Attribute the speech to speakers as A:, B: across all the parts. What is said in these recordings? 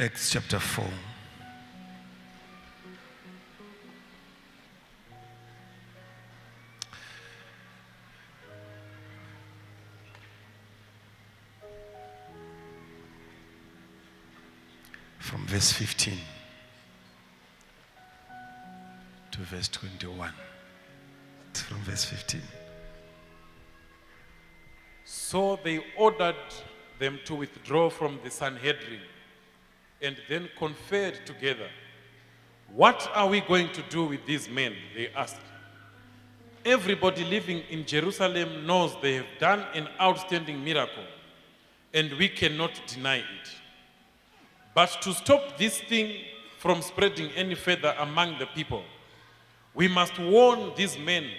A: Acts chapter 4. From verse 15 to verse 21. From verse 15.
B: So they ordered them to withdraw from the Sanhedrin and then conferred together. "What are we going to do with these men?" they asked. "Everybody living in Jerusalem knows they have done an outstanding miracle, and we cannot deny it. But to stop this thing from spreading any further among the people, we must warn these men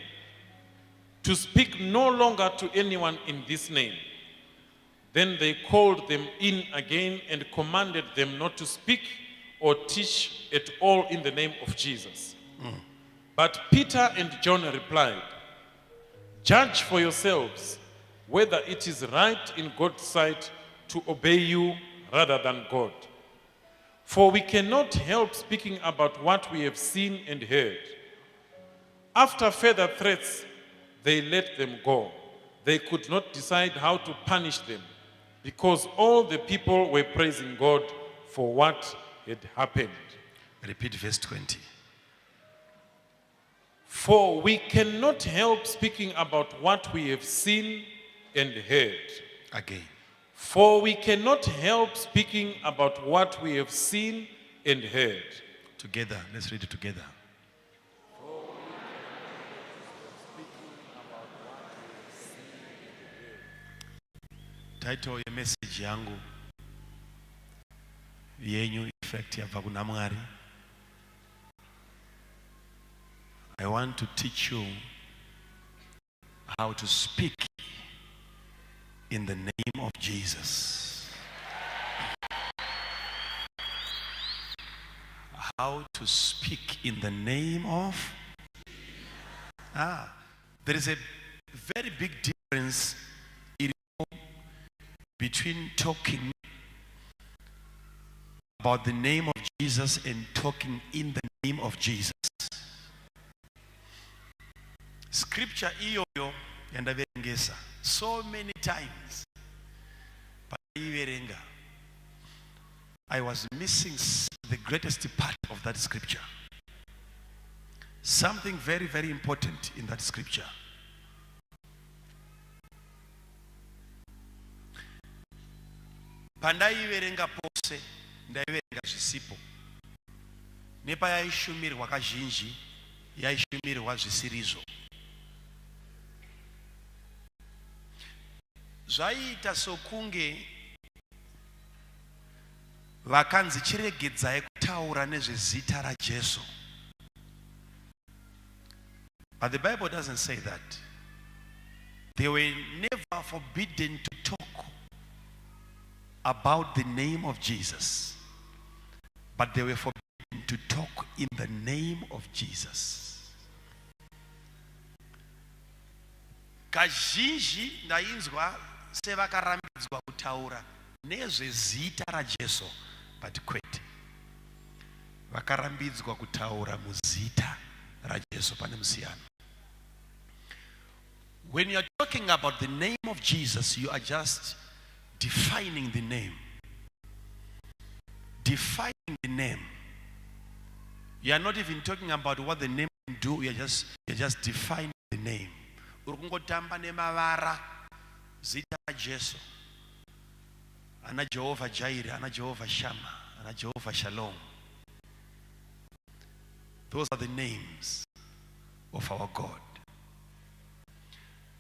B: to speak no longer to anyone in this name." Then they called them in again and commanded them not to speak or teach at all in the name of Jesus. But Peter and John replied, "Judge for yourselves whether it is right in God's sight to obey you rather than God. For we cannot help speaking about what we have seen and heard." After further threats, they let them go. They could not decide how to punish them because all the people were praising God for what had happened.
A: Repeat verse 20.
B: For we cannot help speaking about what we have seen and heard.
A: Again.
B: For we cannot help speaking about what we have seen and heard.
A: Together. Let's read it together. Title yemessage yangu yenyu, in fact, yabva kuna Mwari. I want to teach you how to speak in the name of Jesus. How to speak in the name of. Ah, there is a very big difference between talking about the name of Jesus and talking in the name of Jesus. Scripture iyoyo yandaverengesa so many times, pandaiverenga, I was missing the greatest part of that scripture, something very, very important in that scripture. Pandaiverenga pose, ndaiverenga zvisipo. Nepayaishumirwa kazhinji, yaishumirwa zvisirizvo. Zvaiita sokunge vakanzi, "Chiregedzai kutaura nezvezita raJesu." But the Bible doesn't say that. They were never forbidden to talk about the name of Jesus, but they were forbidden to talk in the name of Jesus. Kazhinji ndainzwa sevakarambidzwa kutaura nezvezita raJesu, but kwete, vakarambidzwa kutaura muzita raJesu. Pane musiyano. When you are talking about the name of Jesus, you are just defining the name, defining the name. You are not even talking about what the name can do. You're just defining the name. Uri kungotamba nemavara. Zita raJesu, ana Jehovha Jireh, ana Jehovha Shammah, ana Jehovha Shalom, those are the names of our God.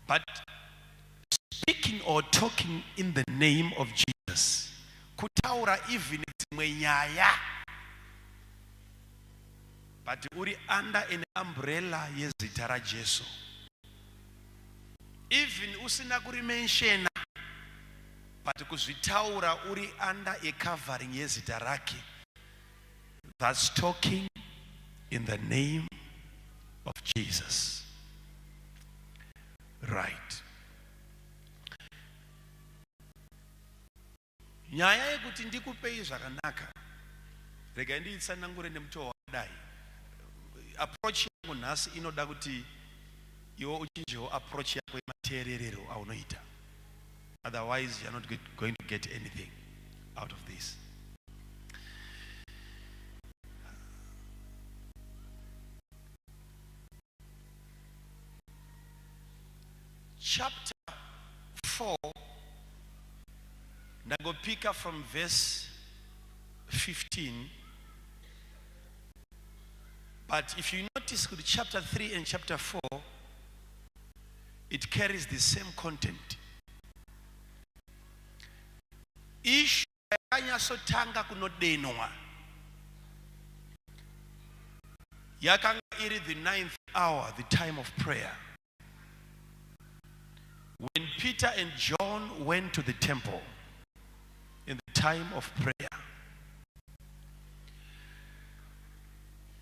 A: But speaking or talking in the name of Jesus, kutaura even dzimwe nyaya, but uri under an umbrella yezita raJesu. Even usina kurimentiona, but kuzvitaura uri under a covering yezita rake, that's talking in the name of Jesus, right? Nyaya yekuti ndikupei zvakanaka. Regai ndiitsanangure nemutoo wakadai. Approach yangu nhasi inoda kuti iwe uchinjewo approach yako yemateererero aunoita. Otherwise you are not going to get anything out of this. Chapter 4 ndangopika from verse 15, but if you notice kuti chapter 3 and chapter 4 it carries the same content. Issue yakanyatsotanga kunodenwa yakanga iri the ninth hour, the time of prayer, when Peter and John went to the temple in the time of prayer.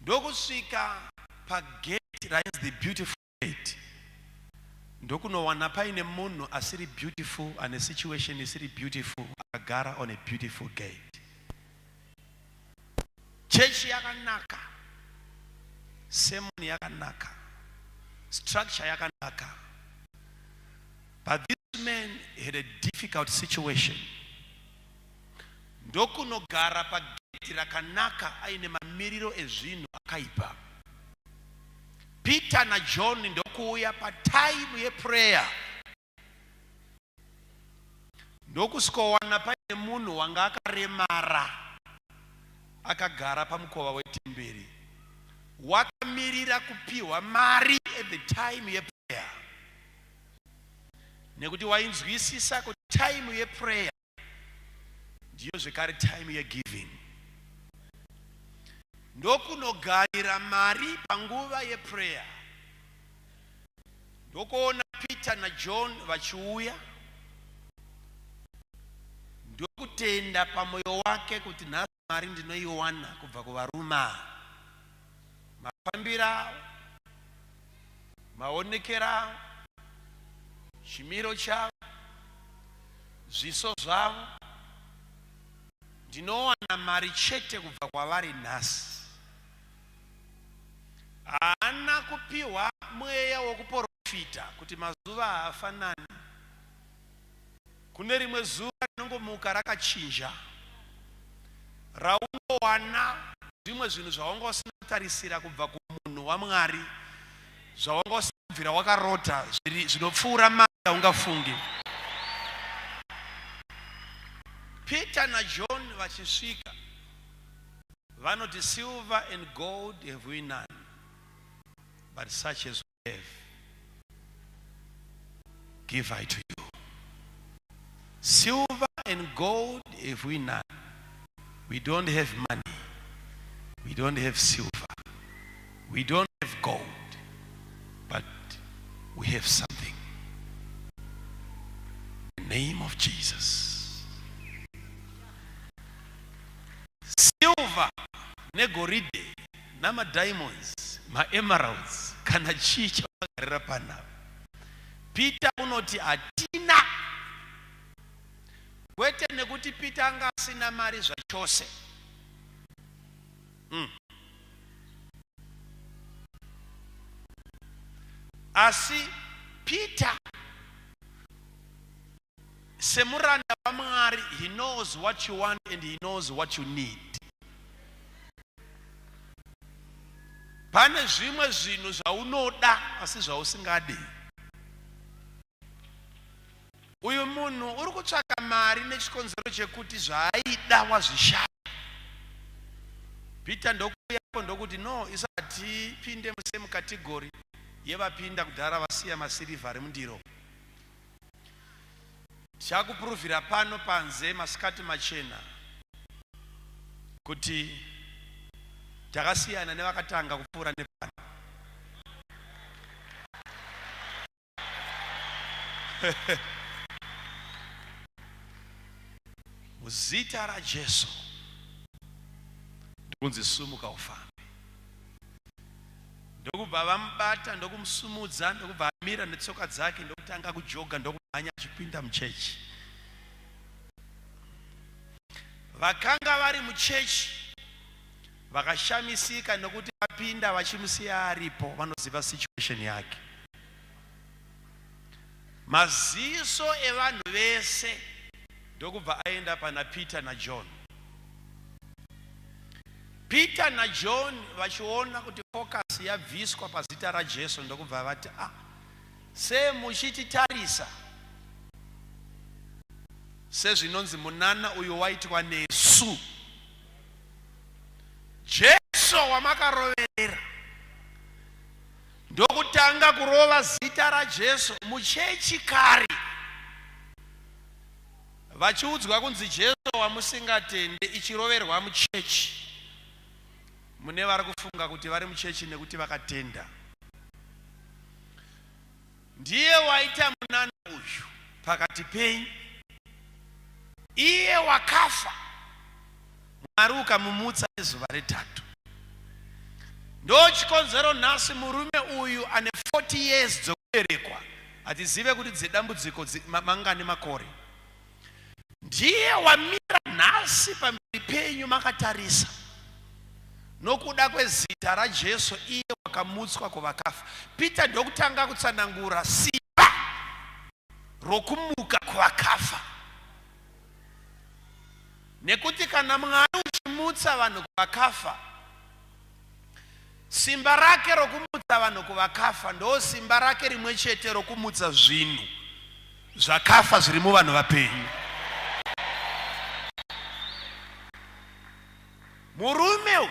A: Ndokusvika pagate rainzi the Beautiful Gate, ndokunowana paine munhu asiri beautiful, ane situation isiri beautiful, akagara on a beautiful gate. Chechi yakanaka, sermon yakanaka, structure yakanaka, but this man had a difficult situation. Ndokunogara pageti rakanaka aine mamiriro ezvinhu akaipa. Peter naJohn ndokuuya patime yeprayer, ndokusvikowana paine munhu wanga akaremara akagara pamukova wetemberi, wakamirira kupiwa mari at the time yeprayer, nekuti wainzwisisa kuti time yeprayer ndiyo zvekare time yegiving. Ndokunogarira mari panguva yeprayer, ndokuona Peter naJohn vachiuya, ndokutenda pamwoyo wake kuti nhasi mari ndinoiwana kubva kuvarume ava. Mafambiro avo, maonekero avo, chimiro chavo, zviso zvavo, ndinowana mari chete kubva kwavari nhasi. Haana kupiwa mweya wokuporofita kuti mazuva haafanani. Kune rimwe zuva rinongomuka rakachinja, raunowana zvimwe zvinhu zvawanga usina kutarisira kubva kumunhu waMwari, zvawanga usina kubvira wakarota, zvinopfuura mari yaungafungi. Peter naJohn vachisvika vanoti, silver and gold have we none, but such as we have give I to you. Silver and gold have we none. We don't have money. We don't have silver. We don't have gold. But we have something. The name of Jesus. Silver negoridhe namadiamonds, maemeralds, kana chii chavagarira panapa. Peter unoti hatina, kwete nekuti Peter anga asina mari zvachose. Asi Peter semuranda waMwari, he knows what you want and he knows what you need. Pane zvimwe zvinhu zvaunoda asi zvausingadi. Uyu munhu uri kutsvaka mari nechikonzero chekuti zvaaida wazvishaya. Peter ndokuuyapo ndokuti no, isu hatipinde musame category yevapinda kudhara vasiya masirivha ari mundiro. Tichakupuruvhira pano panze masikati machena kuti takasiyana nevakatanga kupfuura nepano. Muzita raJesu ndokunzi sumuka ufambe. Ndokubva vamubata ndokumusumudza, ndokubva amira netsoka dzake, ndokutanga kujoga, ndokumhanya achipinda muchechi. Vakanga vari muchechi Vakashamisika nokuti vapinda vachimusiya aripo, vanoziva situation yake. Maziso evanhu vese ndokubva aenda pana Peter naJohn. Peter naJohn vachiona kuti focus yabviswa pazita raJesu ndokubva vati, ah, se muchititarisa sezvinonzi munana uyu waitwa nesu. Jesu wamakaroverera ndokutanga kurova zita raJesu muchechi kare, vachiudzwa kunzi Jesu wamusingatende, ichiroverwa muchechi. Mune vari kufunga kuti vari muchechi nekuti vakatenda. Ndiye waita munana uyu pakati penyu, iye wakafa, Mwari ukamumutsa nezuva retatu. Ndochikonzero nhasi murume uyu ane 40 years dzokuberekwa, hatizive kuti dzedambudziko mangani makore, ndiye wamira nhasi pamberi penyu makatarisa nokuda kwezita raJesu, iye wakamutswa kuvakafa. Peter ndokutanga kutsanangura simba rokumuka kuvakafa, nekuti kana Mwari uchimutsa vanhu kuvakafa, simba rake rokumutsa vanhu kuvakafa ndo simba rake rimwe chete rokumutsa zvinhu zvakafa zviri muvanhu vapenyu. Murume uyu,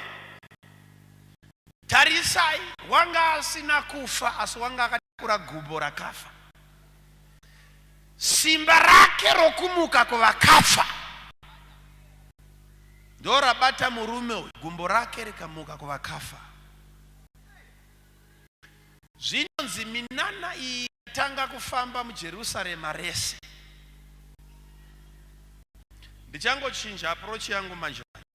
A: tarisai, wanga asina kufa, asi wanga akatakura gumbo rakafa. Simba rake rokumuka kuvakafa ndo rabata murume uyu, gumbo rake rikamuka kuvakafa. Zvinonzi minana iyi yatanga kufamba muJerusarema rese. Ndichangochinja approach yangu manje manje.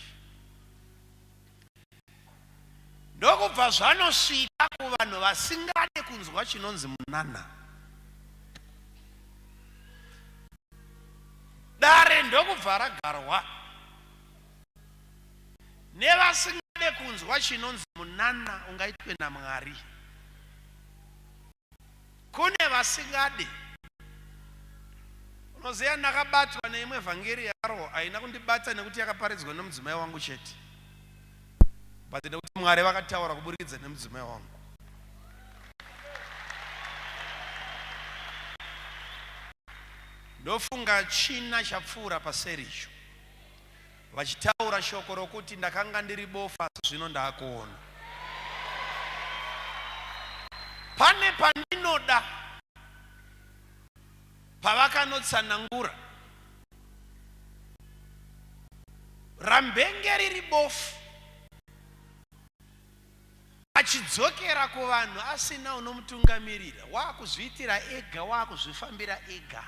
A: Ndokubva zvanosvika kuvanhu vasingade kunzwa chinonzi munana. Dare ndokubva ragarwa nevasingade kunzwa chinonzi munana ungaitwe naMwari. Kune vasingade. Unoziva, ndakabatwa neimwe vhangeri yaro, haina kundibata nekuti yakaparidzwa nemudzimai wangu chete, but nekuti Mwari vakataura kuburikidza nemudzimai wangu. Ndofunga china chapfuura pasericho, vachitaura shoko rokuti ndakanga ndiri bofu asi zvino ndaakuona. Pane pandinoda pavakanotsanangura rambenge riri bofu achidzokera kuvanhu asina unomutungamirira, waakuzviitira ega, waakuzvifambira ega.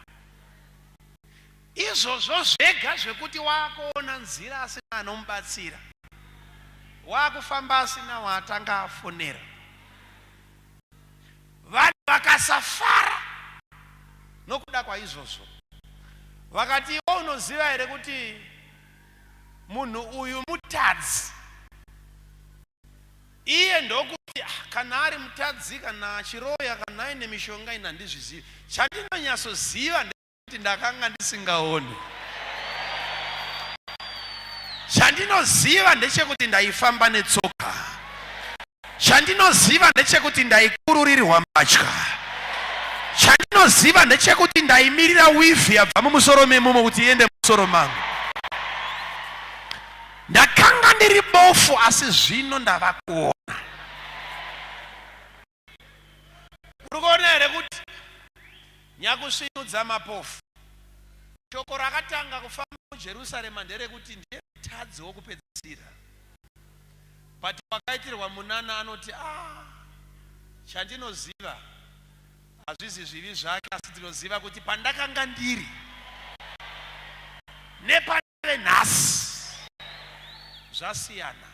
A: Izvozvo zvega zvekuti waakuona nzira asina anomubatsira, waakufamba asina waatanga afonera. Vanhu vakasafara nokuda kwaizvozvo, vakati, iwe unoziva here kuti munhu uyu mutadzi? Iye ndokuti, ah, kana ari mutadzi, kana achiroya, kana aine mishonga, ini handizvizivi. Chandinonyatsoziva ndekuti ndakanga ndisingaoni. Chandinoziva ndechekuti ndaifamba netsoka. Chandinoziva ndechekuti ndaikururirwa mbatya. Chandinoziva ndechekuti ndaimirira wivhi yabva mumusoro memumo kuti iende mumusoro mangu. Ndakanga ndiri bofu asi zvino ndava kuona. Uri kuona here kuti nyakusvinudza mapofu, shoko rakatanga kufamba muJerusarema nderekuti ndiye mutadzi wokupedzisira. But wakaitirwa munana anoti, ah, chandinoziva hazvizi zvivi zvake, asi ndinoziva kuti pandakanga ndiri nepandave nhasi zvasiyana.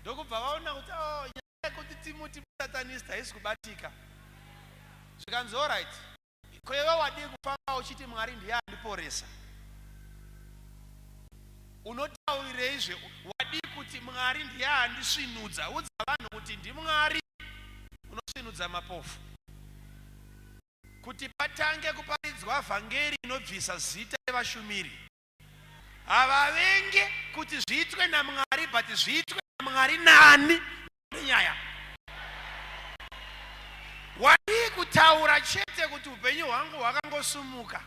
A: Ndokubva vaona kuti, oh, nyaya yekuti timuti musatanist haisi kubatika. Zvikanzi, alright, ko iwe wadii kufamba uchiti Mwari ndiye andiporesa? Unotaurireizve? Wadii kuti kuti Mwari ndiye andisvinudza. Udza vanhu kuti ndiMwari unosvinudza mapofu. Kuti patange kuparidzwa vhangeri inobvisa zita revashumiri. Havavenge kuti zviitwe naMwari, but zviitwe naMwari nani nyaya. Wadii kutaura chete kuti upenyu hwangu hwakangosumuka,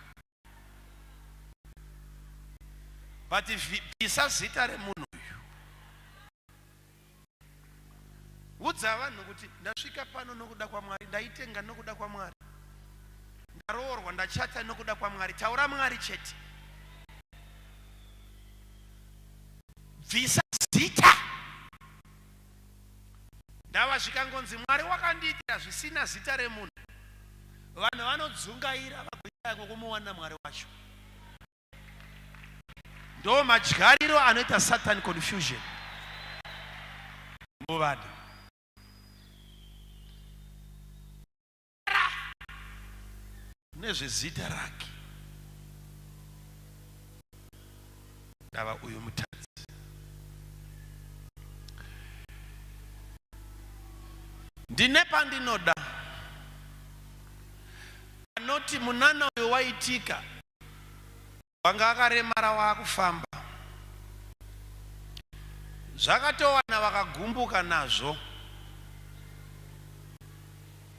A: but bvisa zita remunhu uyu. Udza vanhu kuti ndasvika pano nokuda kwaMwari, ndaitenga nokuda kwaMwari, ndaroorwa, ndachata nokuda kwaMwari. Taura Mwari chete. Bvisa zita. Ndava zvikangonzi Mwari wakandiitira zvisina zita remunhu, vanhu vanodzungaira vagoshaya kwekumuwana Mwari wacho. Ndo madyariro anoita Satan confusion muvanhu. Nezvezita rake ndava uyu mutadzi. Ndine pandinoda anoti munana uyu waitika wanga akaremara waakufamba, zvakatowana vakagumbuka nazvo.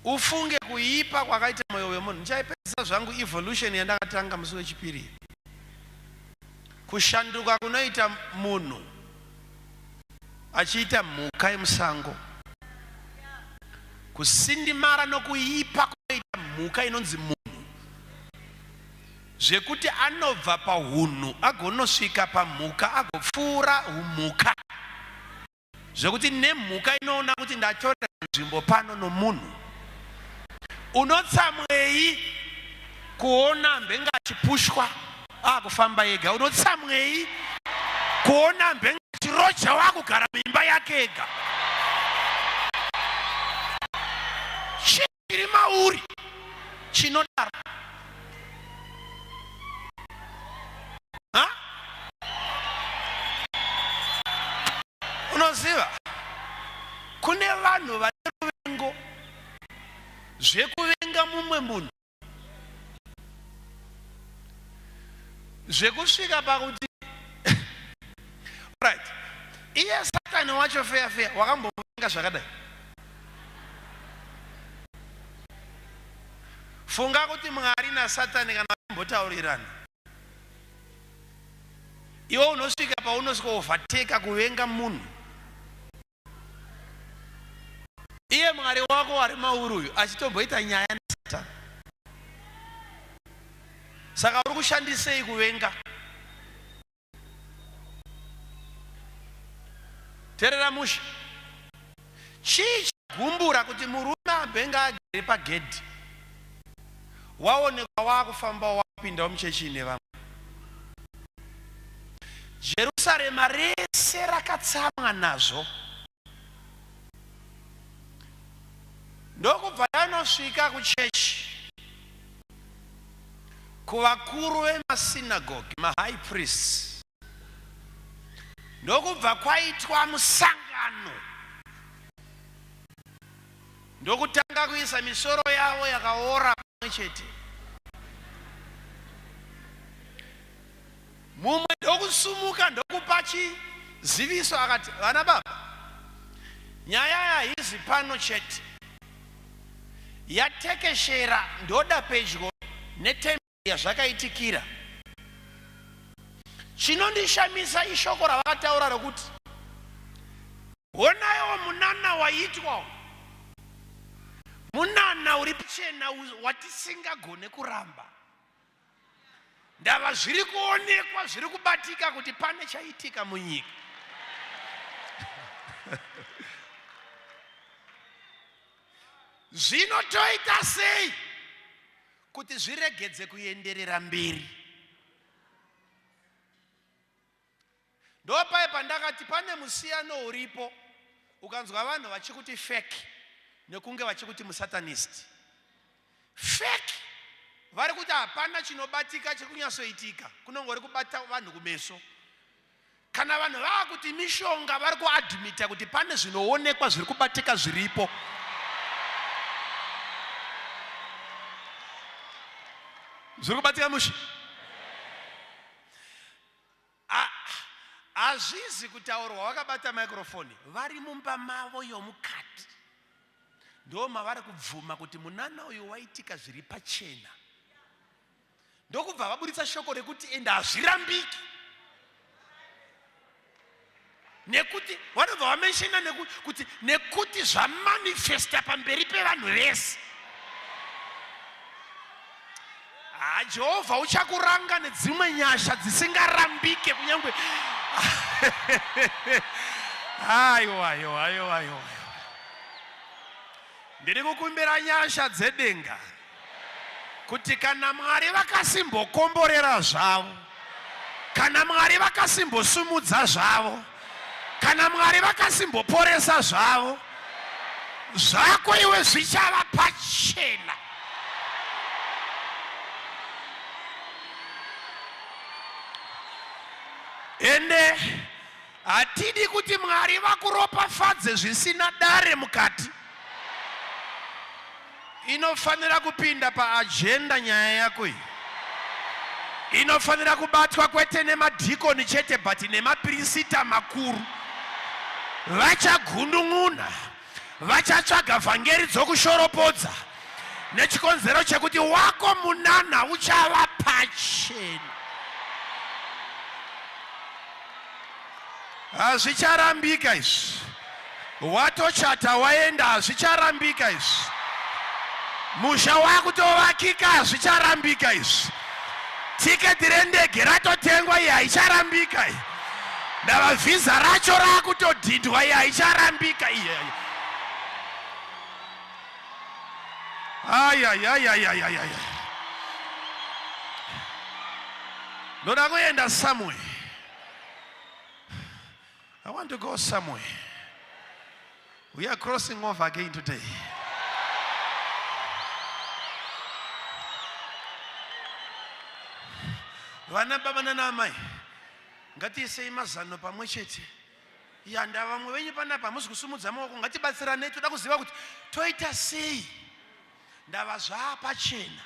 A: Ufunge kuipa kwakaita mwoyo wemunhu. Ndichaipedzisa zvangu evolution yandakatanga musi wechipiri. Kushanduka kunoita munhu achiita mhuka yemusango, kusindimara nokuipa kunoita mhuka inonzi munhu, zvekuti anobva pahunhu agonosvika pamhuka, agopfuura humhuka, zvekuti nemhuka inoona kuti ndatorera nzvimbo pano nomunhu. Unotsamwei kuona mbenga achipushwa akufamba ega? Unotsamwei kuona mbenga achiroja wakugara muimba yake ega? Chii chiri mauri chinodaro? Ha? Unoziva kune vanhu vane ruvengo zvekuvenga mumwe munhu zvekusvika pakuti right, iye Satani wacho feya feya wakambovenga zvakadai. Funga kuti Mwari naSatani kana vachimbotaurirana, iwe unosvika paunosvika overtake kuvenga munhu. Iye Mwari wako ari mauri uyu achitomboita nyaya naSatani. Saka uri kushandisei kuvenga? Terera mushe. Chii chagumbura kuti murume abhenga agere pagedhi waonekwa waakufamba wapindawo muchechi ine vamwe? Jerusarema rese rakatsamwa nazvo, ndokubva yanosvika kuchechi kuvakuru vemasinagogi, mahigh priests, ndokubva kwaitwa musangano, ndokutanga kuisa misoro yavo yakaora pamwe chete. Mumwe ndokusumuka ndokupa chiziviso akati, vana baba, nyaya haizi pano chete, yatekeshera ndoda pedyo netemberi yazvakaitikira. Chinondishamisa ishoko ravakataura rokuti, honaiwo munana waitwa, munana uri pachena watisingagone kuramba. Ndava zviri kuonekwa, zviri kubatika kuti pane chaitika munyika. Zvino toita sei kuti zviregedze kuenderera mberi? Ndopaye pandakati pane musiyano uripo ukanzwa vanhu vachikuti fake nekunge vachikuti musatanist. Fake vari kuti hapana chinobatika chiri kunyatsoitika, kunongori kubata vanhu kumeso. Kana vanhu vaakuti mishonga vari kuadmita kuti pane zvinoonekwa zviri kubatika zviripo. Zviri kubatika mushe. Hazvizi kutaurwa wakabata microphone vari mumba mavo yomukati. Ndo mavari kubvuma kuti munana uyu waitika zviri pachena. Ndokubva vaburitsa shoko rekuti ende hazvirambiki. Nekuti vanobva vamenshena kuti nekuti zvamanifesta pamberi pevanhu vese. Ha, Jehovha uchakuranga nedzimwe nyasha dzisingarambike kunyange aiwa aiwa aiwa aiwa. Ndiri kukumbira nyasha dzedenga kuti kana Mwari vakasimbokomborera zvavo, kana Mwari vakasimbosumudza zvavo, kana Mwari vakasimboporesa zvavo, zvako iwe zvichava pachena. Ende hatidi kuti Mwari vakuropafadze zvisina dare mukati. Inofanira kupinda paagenda nyaya yako iyi. Inofanira kubatwa kwete nemadhikoni chete but nemapirisita makuru. Vachagunun'una, vachatsvaga vhangeri dzokushoropodza nechikonzero chekuti wako munana uchava pachena. Hazvicharambika izvi. Watochata waenda, hazvicharambika izvi. Musha wakutovakika, hazvicharambika izvi. Tiketi rendege ratotengwa, iyi haicharambika iyi. Ndava vhiza racho rakutodhindwa, iyi haicharambika iyi. Ayayayayayaya. Ndoda kuenda somewhere. I want to go somewhere. We are crossing over again today. Vana baba nana amai, ngatiisei mazano pamwe chete. Yanda vamwe venyu panapa hamusi kusumudza maoko, ngatibatsiranei, toda kuziva kuti toita sei. Ndava zvaapachena.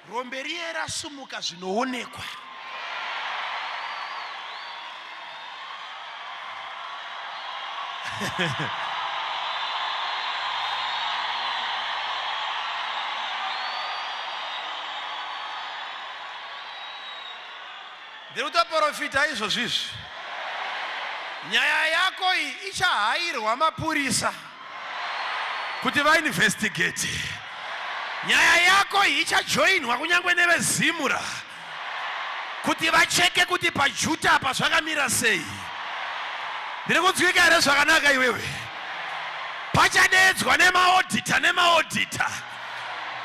A: Rombe riye rasumuka zvinoonekwa. Ndiri kutoporofita izvozvi izvi. Nyaya yako iyi ichahairwa mapurisa. kuti vainvestigate nyaya yako iyi ichajoinwa kunyange nevezimura kuti vacheke kuti pajuta apa zvakamira sei. Ndiri kunzwika here zvakanaka iwewe? Pachadeedzwa nemaodhita nemaodhita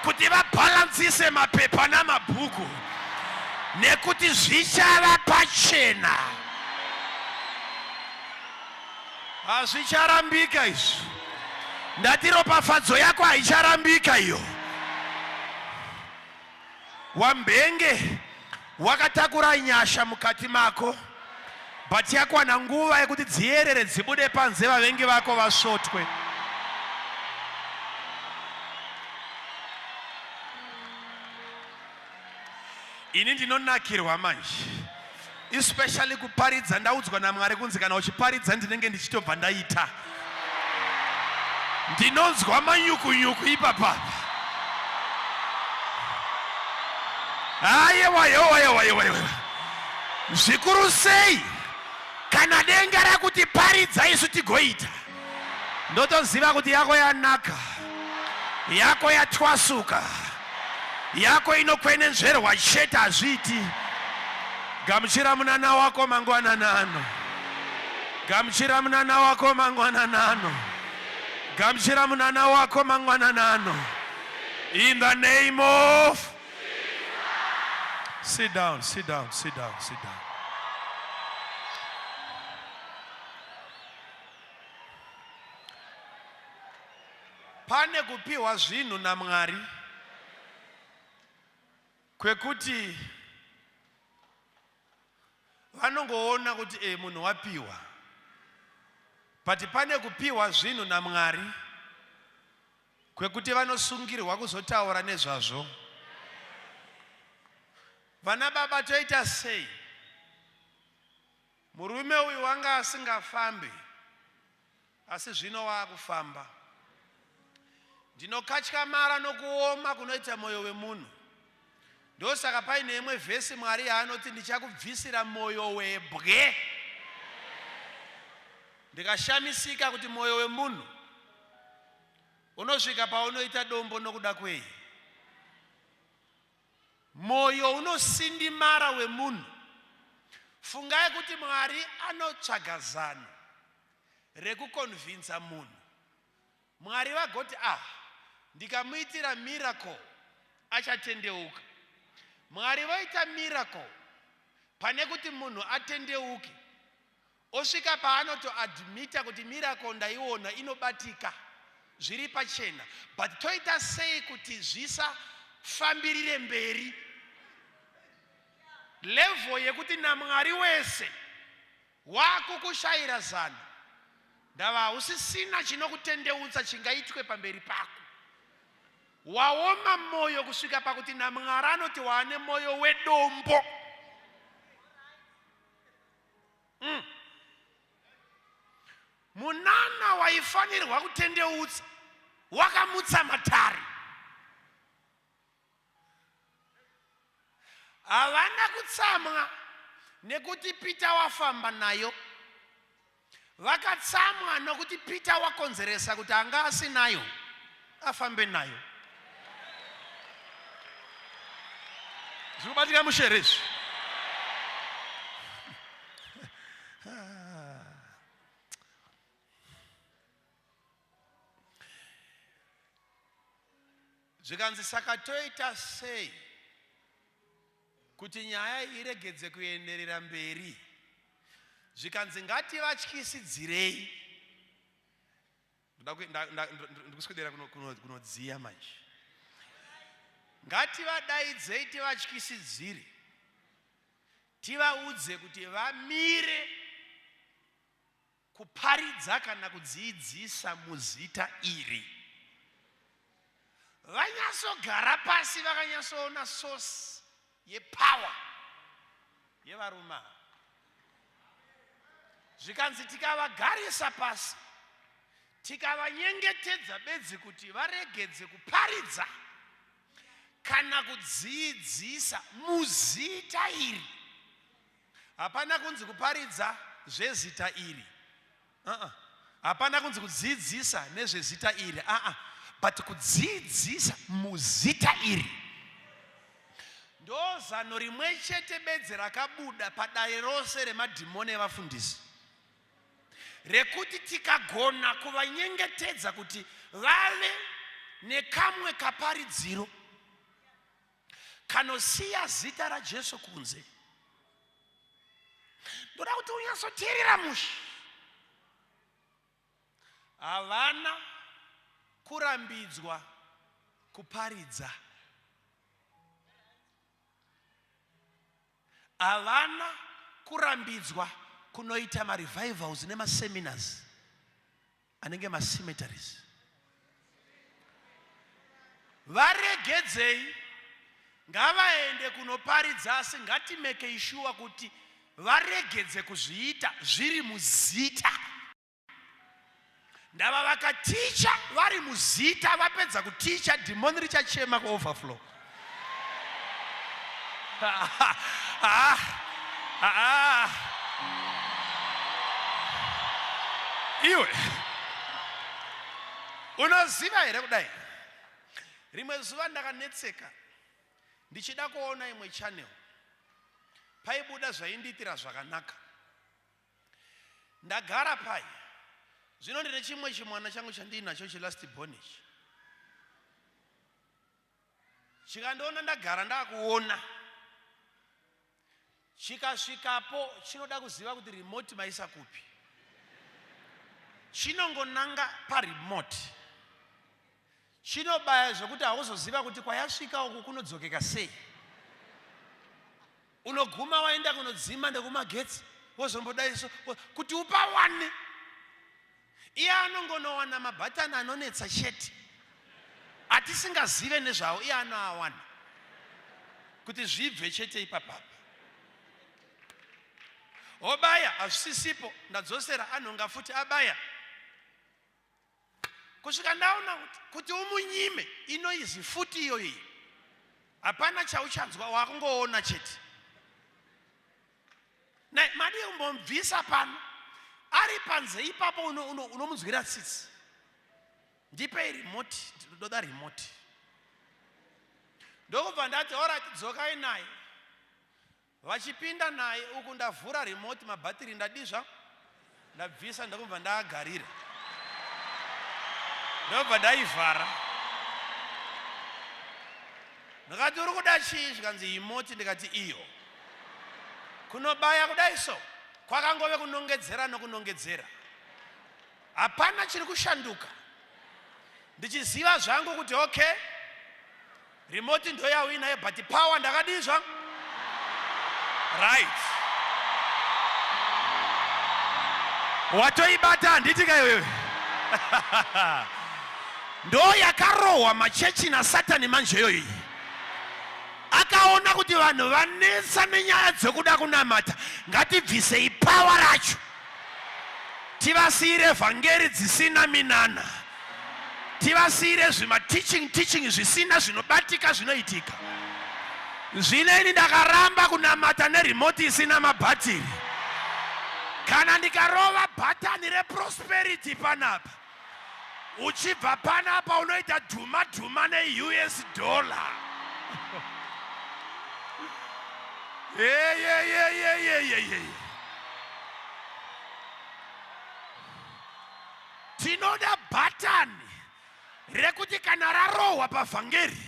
A: kuti vabhalansise mapepa namabhuku nekuti zvichava pachena. Hazvicharambika izvi. Ndati ropafadzo yako haicharambika iyo. Wambenge wakatakura nyasha mukati mako but yakwana nguva yekuti dziyerere dzibude panze vavengi vako vasvotwe. Ini ndinonakirwa manje especially kuparidza. Ndaudzwa naMwari kunzi kana uchiparidza ndinenge ndichitobva ndaita, ndinonzwa manyukunyuku ipapapa. Ayewa yewa yewa yewa yewa, zvikuru sei kana denga rakuti paridza isu tigoita. Ndotoziva kuti yako yanaka, yako yatwasuka, yako inokwenenzverwa chete, hazviiti. Gamuchira munana wako mangwanana ano. Gamuchira munana wako mangwanana ano. Gamuchira munana wako mangwanana ano. In the name of Sit down, sit down, sit down, sit down. Pane kupiwa zvinhu naMwari kwekuti Vanongoona kuti e munhu wapiwa. But pane kupiwa zvinhu naMwari kwekuti vanosungirwa kuzotaura nezvazvo. Vana baba toita sei? Murume uyu wanga asingafambi asi zvino waakufamba. Ndinokatyamara nokuoma kunoita mwoyo wemunhu. Ndosaka paine imwe vhesi Mwari yaanoti ndichakubvisira mwoyo webwe. Ndikashamisika kuti mwoyo wemunhu unosvika paunoita dombo nokuda kwei? Moyo unosindimara wemunhu. Fungai kuti Mwari anotsvaga zano rekukonvinza munhu. Mwari vagoti ah, ndikamuitira miracle achatendeuka. Mwari voita miracle pane kuti munhu atendeuke. Osvika paanotoadmita kuti miracle ndaiona inobatika zviri pachena but toita sei kuti zvisafambirire mberi level yekuti naMwari wese wakukushayira zano ndava hausisina chinokutendeutsa chingaitwe pamberi pako waoma moyo kusvika pakuti naMwari anoti waane moyo wedombo mm. Munana waifanirwa kutendeutsa wakamutsa matare. Havana kutsamwa nekuti Peter wafamba nayo. Vakatsamwa nokuti Peter wakonzeresa kuti anga asinayo afambe nayo. Zviri kubatika mushere izvi. Zvikanzi saka toita sei kuti nyaya iregedze kuenderera mberi? Zvikanzi ngativatyisidzirei. Ndikuswedera kunodziya manje. Ngativadaidzei tivatyisidzire, tivaudze kuti vamire kuparidza kana kudziidzisa muzita iri. Vanyasogara pasi vakanyasoona source yepower yevarume ava. Zvikanzi tikavagarisa pasi tikavanyengetedza bedzi kuti varegedze kuparidza kana kudziidzisa muzita iri. Hapana kunzi kuparidza zvezita iri. Uh-uh. Hapana kunzi kudzidzisa nezvezita iri. Uh-uh. But kudzidzisa muzita iri. Ndo zano rimwe chete bedzi rakabuda padare rose remadhimoni evafundisi rekuti tikagona kuvanyengetedza kuti vave nekamwe kaparidziro kanosiya zita raJesu kunze. Ndoda kuti unyatsoteerera mushe. Havana kurambidzwa kuparidza. Havana kurambidzwa kunoita marevivals nemaseminars anenge macemeteries. Varegedzei ngavaende kunoparidza asi ngatimekei shuwa kuti varegedze kuzviita zviri muzita. Ndava vakaticha vari muzita vapedza kuticha dhimoni richachema kuoverflow. Ah, ah. Iwe unoziva here kudai rimwe zuva ndakanetseka ndichida kuona imwe channel paibuda zvaindiitira zvakanaka Ndagara pai zvino ndine chimwe chimwana changu chandiinacho chelast born ichi chikandiona ndagara ndakuona chikasvikapo chinoda kuziva kuti remote maisa kupi chinongonanga paremote chinobaya zvekuti hauzoziva kuti kwayasvika uku kunodzokeka sei. Unoguma waenda kunodzima nekumagetsi wozombodaiso kuti upawane. Iye anongonowana mabhatani anonetsa chete atisingazive nezvawo, iye anoawana kuti zvibve chete ipapapa. Obaya hazvisisipo, ndadzosera, anhonga futi abaya kusvika ndaona kuti umunyime inoizi futi iyoyi, hapana chauchanzwa, wakungoona chete. Nai madii kumbomubvisa pano ari panze ipapo, unomunzwira tsitsi. Ndipei remote, ndinoda remote. Ndokubva ndati alright, dzokai naye. Vachipinda naye uku ndavhura remote, mabhatiri ndadizva ndabvisa, ndokubva ndaagarira, ndobva ndaivhara. Ndikati uri kuda chii? Zvikanzi remote. Ndikati iyo kunobaya kudai so kwakangove kunongedzera nokunongedzera, hapana chiri kushanduka. Ndichiziva zvangu kuti okay, remote ndoyauinayo, but power ndakadii zvangu right. Watoibata handiti ka iwewe? Ndo yakarohwa machechi naSatani manje iyoyi. Akaona kuti vanhu vanetsa nenyaya dzekuda kunamata, ngatibvisei power racho tivasiyire vhangeri dzisina minana, tivasiyire zvimateaching teaching zvisina zvinobatika zvinoitika. Zvino ini ndakaramba kunamata neremote isina mabhatiri. Kana ndikarova bhatani reprosperity panapa, uchibva panapa unoita dhuma dhuma neUS dollar. Yeyeyeyeyeyeye, tinoda bhatani rekuti kana rarohwa pavhangeri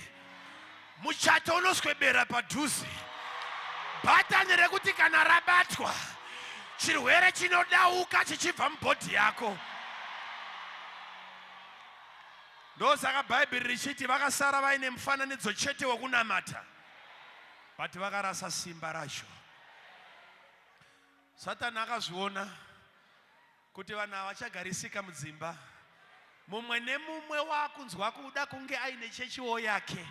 A: muchato unoswebera padhuze, bhatani rekuti kana rabatwa chirwere chinodauka chichibva mubhodhi yako. Ndosaka Bhaibheri richiti vakasara vaine mufananidzo chete wekunamata, but vakarasa simba racho. Satani akazviona kuti vanhu havachagarisika mudzimba, mumwe nemumwe waakunzwa kuda kunge aine chechiwo yake,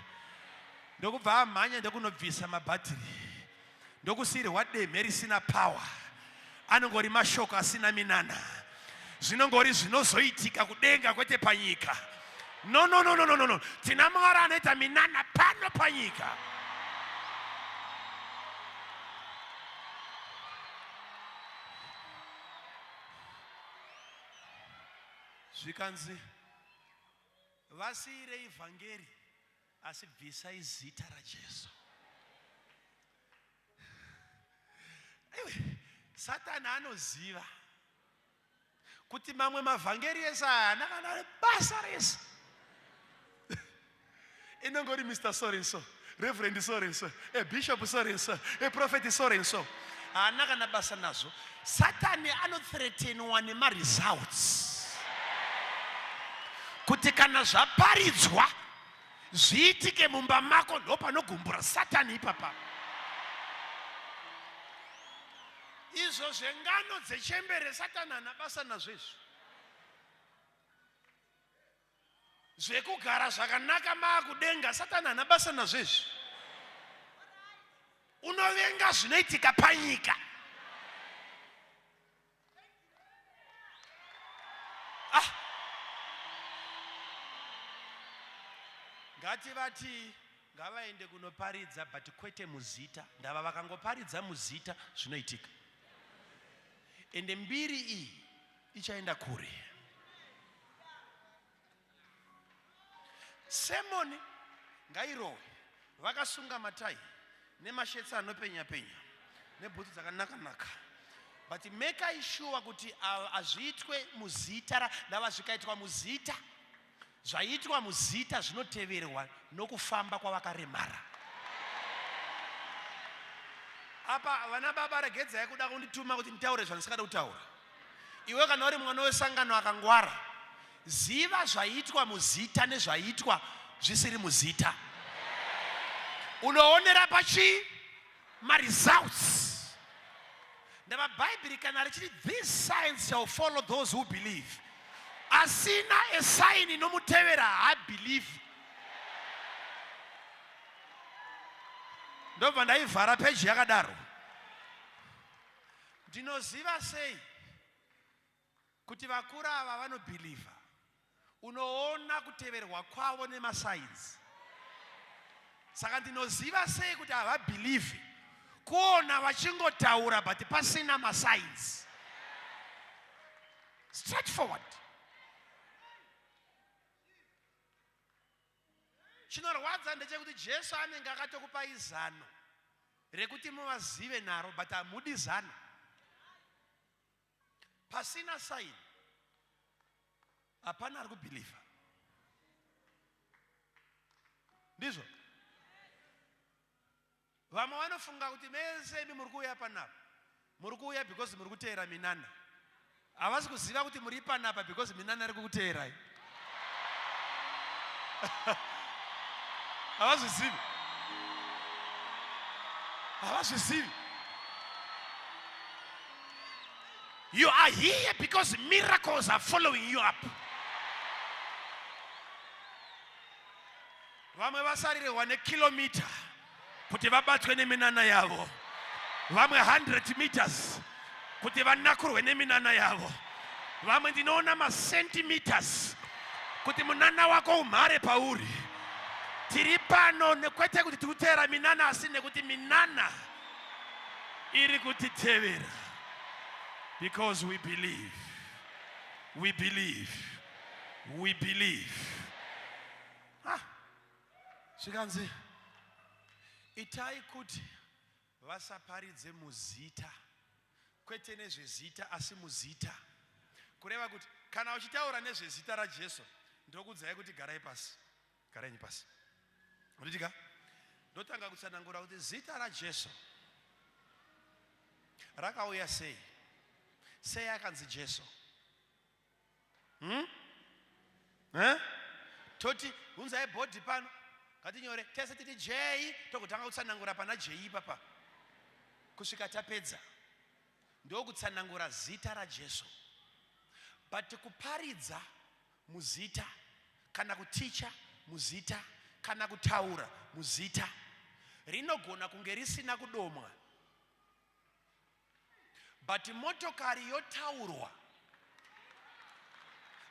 A: ndokubva amhanya ndokunobvisa mabhatiri, ndokusiyirwa demhe risina power, anongori mashoko asina minana, zvinongori zvinozoitika kudenga kwete panyika. No, no, no, no, no, no, tina Mwari anoita minana pano panyika. Zvikanzi vasiyirei vhangeri asi bvisai zita raJesu. Iwe, Satani anoziva kuti mamwe mavhangeri ese aya haana kana basa rese. Inongori Mr. So and so, Reverend so and so, a Bishop so and so, a Prophet so and so, haana kana basa nazvo. Satani anothreatenwa nemaresults kuti kana zvaparidzwa zviitike mumba mako, ndo panogumbura Satani ipapa. Izvo zvengano dzechembere Satani haana basa nazvo. Izvi zvekugara zvakanaka maakudenga Satani haana basa nazvo. Izvi unovenga zvinoitika panyika. Ah. Ngativati ngavaende kunoparidza, but kwete muzita. Ndava vakangoparidza muzita zvinoitika, ende mbiri iyi ichaenda kure. Sermon ngairohwe vakasunga matai nemashetsi anopenya penya nebhutsu dzakanaka-naka, but mekai sure kuti hazviitwe muzita. Ndava zvikaitwa muzita, zvaitwa muzita zvinoteverwa nokufamba kwavakaremara. Apa vana baba, regedzai kuda kundituma kuti nditaure zvandisingada kutaura. Iwe kana uri mwana wesangano akangwara, ziva zvaitwa muzita nezvaitwa zvisiri muzita. Unoonera pachii? Maresults. Ndava Bhaibheri kana richiti these signs shall follow those who believe. Asina a sign inomutevera haabelieve. Ndobva ndaivhara peji yakadaro. Ndinoziva sei kuti vakuru ava vanobhilivha? Unoona kuteverwa kwavo nemasainzi. Saka ndinoziva sei kuti havabhilivhi? Kuona vachingotaura but pasina masainzi. Straightforward. Chinorwadza ndechekuti Jesu anenge akatokupai zano rekuti muvazive naro but hamudi zano. Pasina sign hapana ari kubhilivha. Ndizvo vamwe vanofunga kuti mese imi muri kuuya panapa muri kuuya because muri kuteera minana. Havasi kuziva kuti muri panapa because minana iri kukuteerai. Havazvizivi, havazvizivi. You are here because miracles are following you up. Vamwe vasarirwa nekilomita kuti vabatwe neminana yavo, vamwe 100 meters kuti vanakurwe neminana yavo, vamwe ndinoona macentimeters kuti munana wako umhare pauri. Tiri pano nekwete kuti tiri kuteera minana, asi nekuti minana iri kutitevera because we believe, we believe, we believe. Ah, zvikanzi itai kuti vasaparidze muzita, kwete nezvezita asi muzita. Kureva kuti kana uchitaura nezvezita raJesu, ndokudzai kuti garai pasi, garai pasi. Unditika ndotanga kutsanangura kuti zita raJesu rakauya sei, sei akanzi Jesu. Hmm? Eh? Toti hunzai bhodhi pano, ngatinyore tese titi J, togotanga kutsanangura pana J ipapa kusvika tapedza. Ndokutsanangura zita raJesu. But kuparidza muzita kana kuticha muzita kana kutaura muzita rinogona kunge risina kudomwa, but motokari yotaurwa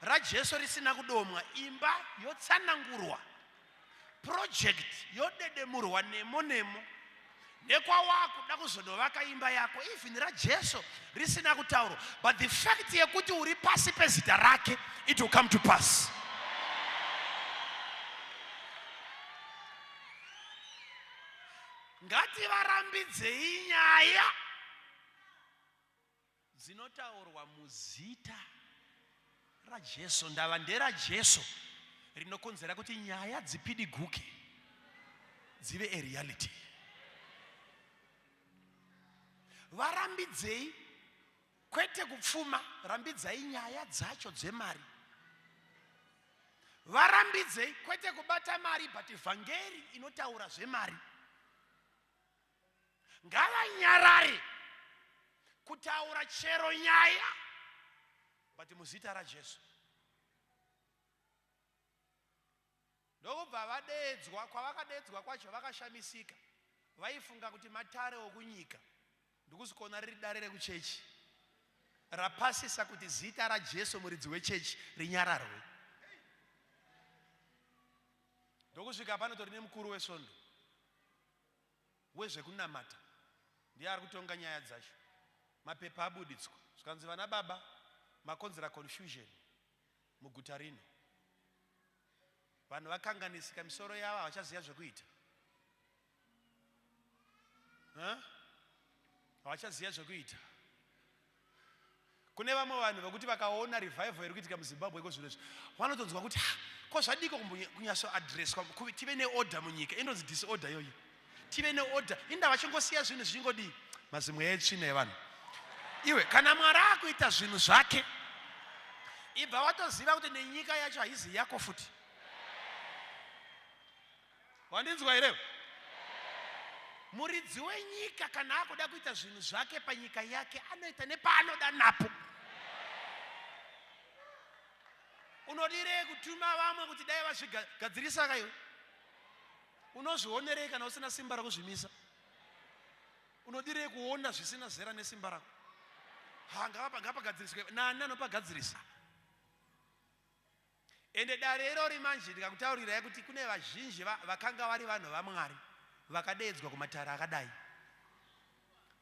A: raJesu risina kudomwa, imba yotsanangurwa, project yodedemurwa nemo nemo, nekwawakuda kuzonovaka imba yako, even raJesu risina kutaurwa, but the fact yekuti uri pasi pezita rake, it will come to pass. Ngativarambidzei nyaya dzinotaurwa muzita raJesu. Ndava nderaJesu rinokonzera kuti nyaya dzipidiguke dzive a reality. Varambidzei kwete kupfuma, rambidzai nyaya dzacho dzemari. Varambidzei kwete kubata mari, but vhangeri inotaura zvemari. Ngavanyarare kutaura chero nyaya, but muzita raJesu. Ndokubva vadeedzwa, kwavakadeedzwa kwacho vakashamisika. Vaifunga kuti matare okunyika, ndikusikona riri dare rekuchechi rapasisa kuti zita raJesu muridzi wechechi rinyararwe. Ndokusvika panotori nemukuru wesvondo wezvekunamata, ndiye ari kutonga nyaya dzacho. Mapepa abuditswa, zvikanzi vana baba makonzera confusion muguta rino. Vanhu vakanganisika misoro yavo, havachaziva zvekuita. Havachaziva zvekuita. Kune vamwe vanhu vekuti vakaona revival iri kuitika muZimbabwe iko zvino izvi, vanotonzwa kuti ko zvadiko kunyatsoadreswa, tive neorder munyika. Inonzi disorder iyoyi. Tive neorder. Inda vachingosiya zvinhu zvichingodii? Mazimweya etsvina evanhu. Iwe kana Mwari akuita zvinhu zvake, ibva watoziva kuti nenyika yacho haizi yako futi. Wandinzwa here? Muridzi wenyika kana akuda kuita zvinhu zvake panyika yake anoita nepaanoda napo. Unodirei kutuma vamwe kuti dai vazvigadzirisa ka iwe? Unozvionerei kana usina simba rekuzvimisa? Unodirei kuona zvisina zera nesimba rako? Ha, ngapagadziriswe. Nani anopagadzirisa? Ende dare irori manje ndikakutaurirai kuti kune vazhinji vakanga vari vanhu vaMwari vakadeedzwa kumatare akadai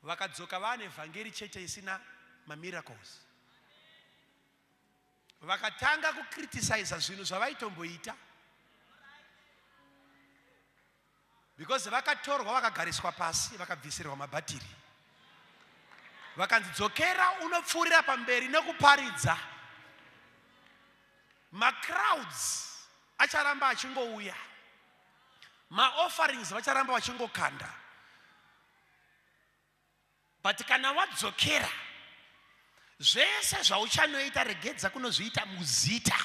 A: vakadzoka vaane vhangeri chete isina mamiracles. Vakatanga kucriticiza zvinhu zvavaitomboita because vakatorwa vakagariswa pasi vakabvisirwa mabhatiri vakanzi dzokera unopfuurira pamberi nekuparidza macrowds acharamba achingouya maofferings vacharamba vachingokanda But kana wadzokera zvese zvauchanoita regedza kunozviita muzita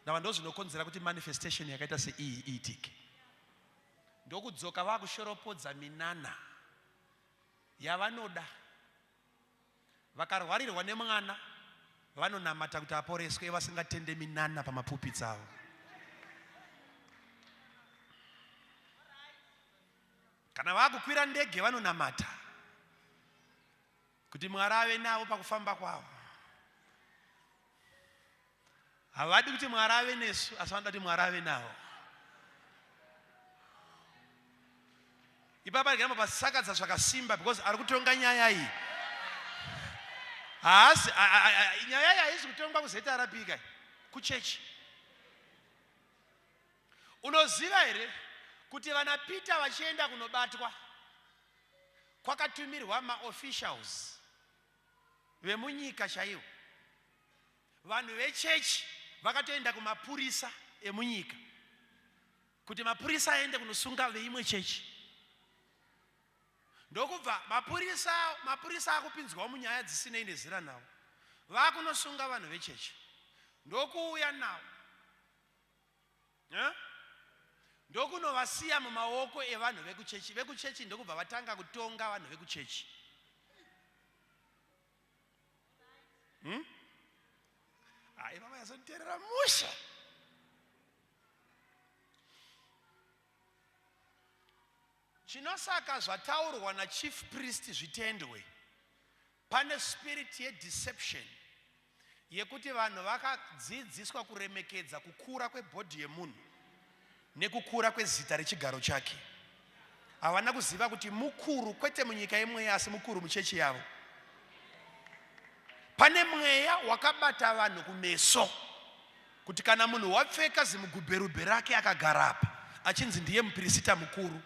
A: ndava ndozvinokonzera kuti manifestation yakaita seiyi iitike ndokudzoka vakushoropodza minana yavanoda vakarwarirwa nemwana vanonamata kuti aporeswe vasingatende minana pamapupitsi avo Kana vakukwira ndege vanonamata kuti Mwari ave navo pakufamba kwavo. Havadi kuti Mwari ave nesu, asi vanoda kuti Mwari ave navo. Ipapa rigamba pasakadza zvakasimba because ari kutonga nyaya iyi. Haasi nyaya iyi haisi kutongwa kuZRP kai kuchechi. Unoziva here kuti vana Peter vachienda kunobatwa kwakatumirwa maofficials vemunyika chaiwo. Vanhu vechechi vakatoenda kumapurisa emunyika kuti mapurisa aende kunosunga veimwe chechi. Ndokubva mapurisa mapurisa akupinzwawo munyaya dzisinei nezera navo. Vakunosunga vanhu vechechi. Ndokuuya navo. Eh? Ndokunovasiya mumaoko evanhu vekuchechi. Vekuchechi ndokubva vatanga kutonga vanhu vekuchechi. Hmm? Ah, ivava yazonditerera mushe. Chinosaka zvataurwa nachief priest zvitendwe. Pane spirit yedeception yekuti vanhu vakadzidziswa kuremekedza kukura kwebhodhi yemunhu nekukura kwezita rechigaro chake. Havana kuziva kuti mukuru kwete munyika yemweya asi mukuru muchechi yavo. Pane mweya wakabata vanhu kumeso kuti kana munhu wapfeka zimugubherubhe rake akagara apa achinzi ndiye mupirisita mukuru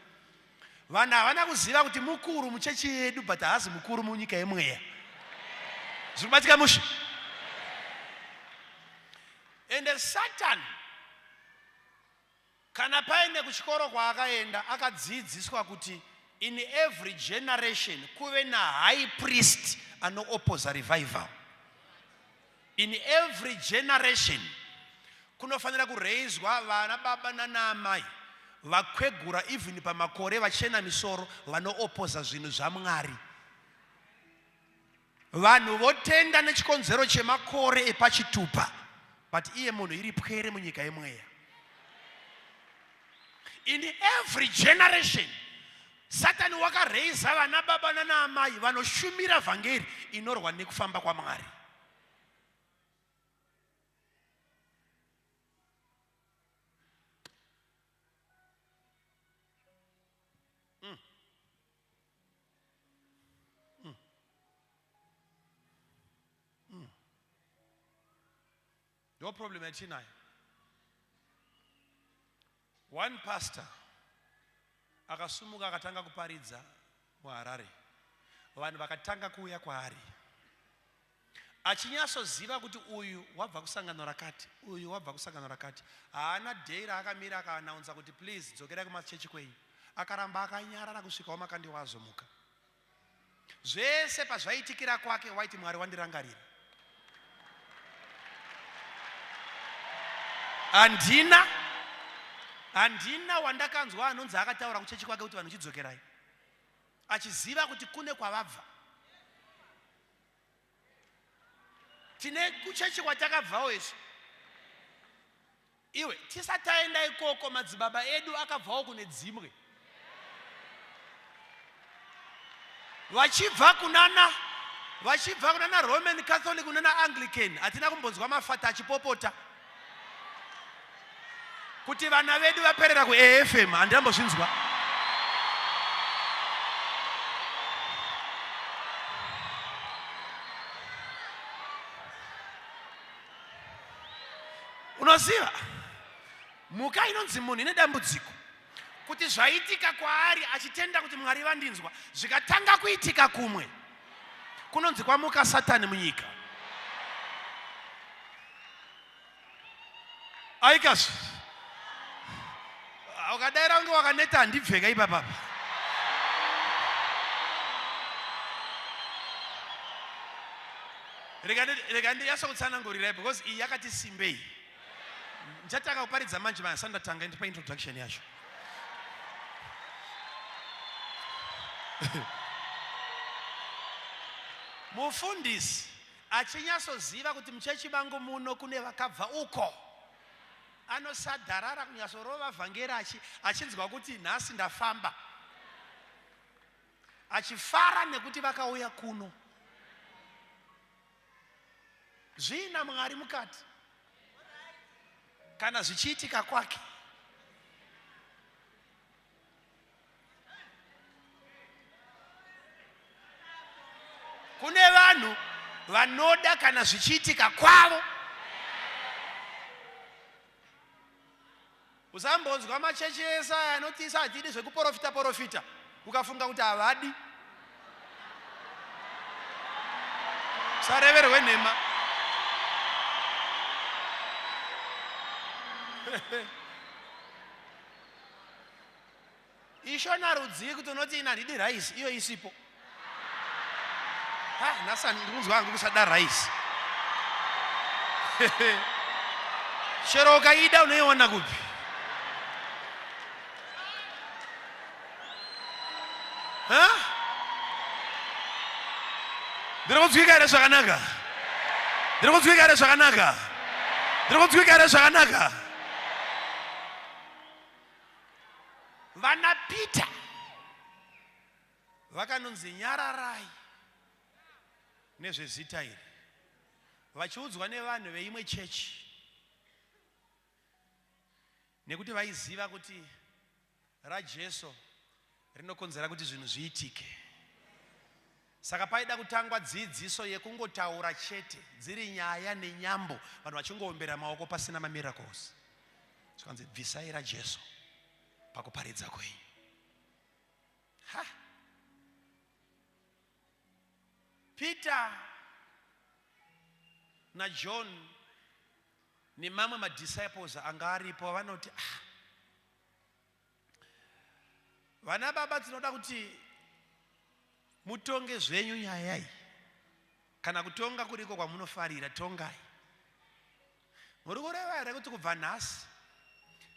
A: Vanhu havana kuziva kuti mukuru muchechi yedu but haazi mukuru munyika yemweya. Zviri kubatika mushe. Ende Satan kana paine kuchikoro kwaakaenda akadzidziswa kuti in every generation kuve nahigh priest anoopposa revival. In every generation kunofanira kureizwa vana baba nana amai vakwegura even pamakore vachena misoro vanoopoza zvinhu zvaMwari. Vanhu votenda nechikonzero chemakore epachitupa but iye munhu iri pwere munyika yemweya. In every generation Satani wakareiza vana baba nana amai vanoshumira vhangeri inorwa nekufamba kwaMwari. Mm. Mm. Mm. Ndo problem yatinayo. One pastor akasumuka akatanga kuparidza muHarare. Vanhu vakatanga kuuya kwaari achinyatsoziva kuti uyu wabva kusangano rakati, uyu wabva kusangano rakati. Haana day raakamira akaanaunza kuti please dzokerai kumachechi kwenyu. Akaramba akanyarara kusvika waMakandiwa azomuka. Zvese pazvaitikira kwake waiti Mwari wandirangarira. Handina handina wandakanzwa anonzi akataura kuchechi kwake kuti vanhu chidzokerai. Achiziva kuti kune kwavabva. Tine kuchechi kwatakabvawo isu. Iwe tisati taenda ikoko madzibaba edu akabvawo kune dzimwe. Vachibva kunana vachibva kunana Roman Catholic kunana Anglican hatina kumbonzwa mafata achipopota kuti vana vedu vaperera kuAFM handambozvinzwa. Unoziva mhuka inonzi munhu ine dambudziko kuti zvaitika kwaari achitenda kuti Mwari vandinzwa, zvikatanga kuitika kumwe kunonzi kwamuka Satani munyika. Aikazve ukadaira kunge wakaneta handibveka ipapapa. Rega ndiyasa kutsanangurirai because iyi yakati simbei. Ndichatanga kuparidza manje manje sandatanga ndipa introduction yacho. Mufundisi achinyatsoziva kuti muchechi mangu muno kune vakabva uko, anosadharara kunyatsorova vhangeri achinzwa kuti nhasi ndafamba, achifara nekuti vakauya kuno. Zviina Mwari mukati kana zvichiitika kwake. Kune vanhu vanoda kana zvichiitika kwavo. Usambonzwa machechi ese aya anoti isu hatidi zvekuporofita porofita, ukafunga kuti havadi. Usareverwe nhema. Ishona rudzii kuti unoti ini handidi rice iyo isipo? Ha, nhasi ndiri kunzwa hangu kusada rice. Chero ukaida unoiwana kupi? Ha? Ndiri kunzwika here zvakanaka? Ndiri kunzwika here zvakanaka? Ndiri kunzwika here zvakanaka? Vana Peter vakanonzi nyararai nezvezita iri, vachiudzwa nevanhu veimwe chechi, nekuti vaiziva kuti raJesu rinokonzera kuti zvinhu zviitike. Saka paida kutangwa dzidziso yekungotaura chete, dziri nyaya nenyambo, vanhu vachingoombera maoko pasina mamiracles. Zvikanzi bvisai raJesu pakuparidza kwenyu. Ha! Peter naJohn nemamwe madisciples anga aripo vanoti ah, vana baba tinoda kuti mutonge zvenyu nyaya iyi. Kana kutonga kuriko kwamunofarira, tongai. Muri kureva here kuti kubva nhasi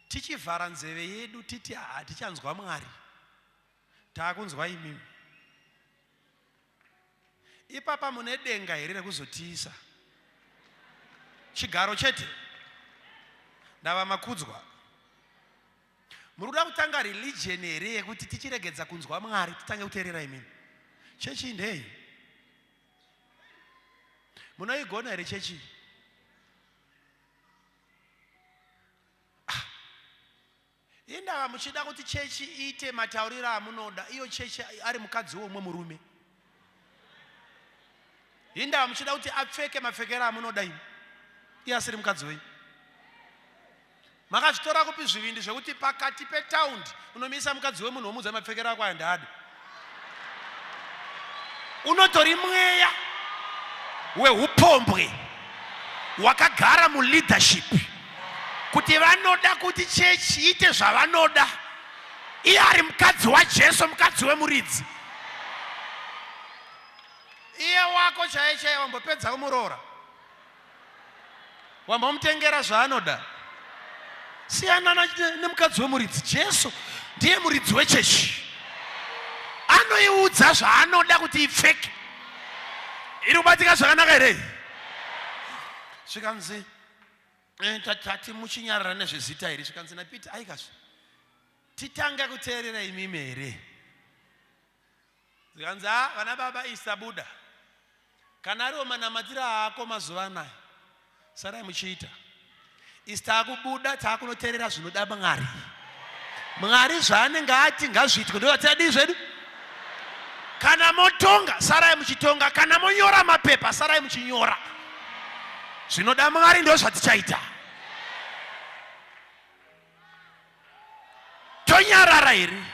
A: tichivhara nzeve yedu titi hatichanzwa Mwari, taakunzwa imimi? Ipapa mune denga here rekuzotiisa? Chigaro chete? Ndava makudzwa. Muri kuda kutanga religion here yekuti tichiregedza kunzwa Mwari titange kuteerera imimi? Chechi ndei? Munoigona here chechi? Ah. Indava muchida kuti chechi iite matauriro amunoda, iyo chechi ari mukadzi weumwe murume. Indava muchida kuti apfeke mapfekero amunoda imi, iye asiri mukadzi wenyu. Makazvitora kupi zvivindi zvekuti pakati petaundi unomisa mukadzi wemunhu womuudza mapfekero ako aya ndaadi? Unotori mweya weupombwe wakagara muleadership kuti vanoda kuti chechi iite zvavanoda, iye ari mukadzi waJesu, mukadzi wemuridzi. Iye wako chaiye chaiye wambopedza kumuroora, wambomutengera zvaanoda. Siyana nemukadzi wemuridzi. Jesu ndiye muridzi wechechi. Anoiudza zvaanoda kuti ipfeke. Iri kubatika zvakanaka here? Zvikanzi eh, tati muchinyarara nezvezita iri. Zvikanzi naPeter, aikazve titange kuteerera imimi here? Zvikanzi a vana baba isabuda kana ariwo manamatiro aako mazuva anaya sarai muchiita isi taakubuda taakunoteerera zvinoda Mwari. Mwari zvaanenge ati ngazviitwe ndovatadii zvedu. Kana motonga sarai muchitonga, kana monyora mapepa sarai muchinyora. Zvinoda Mwari ndo zvatichaita. Tonyarara here?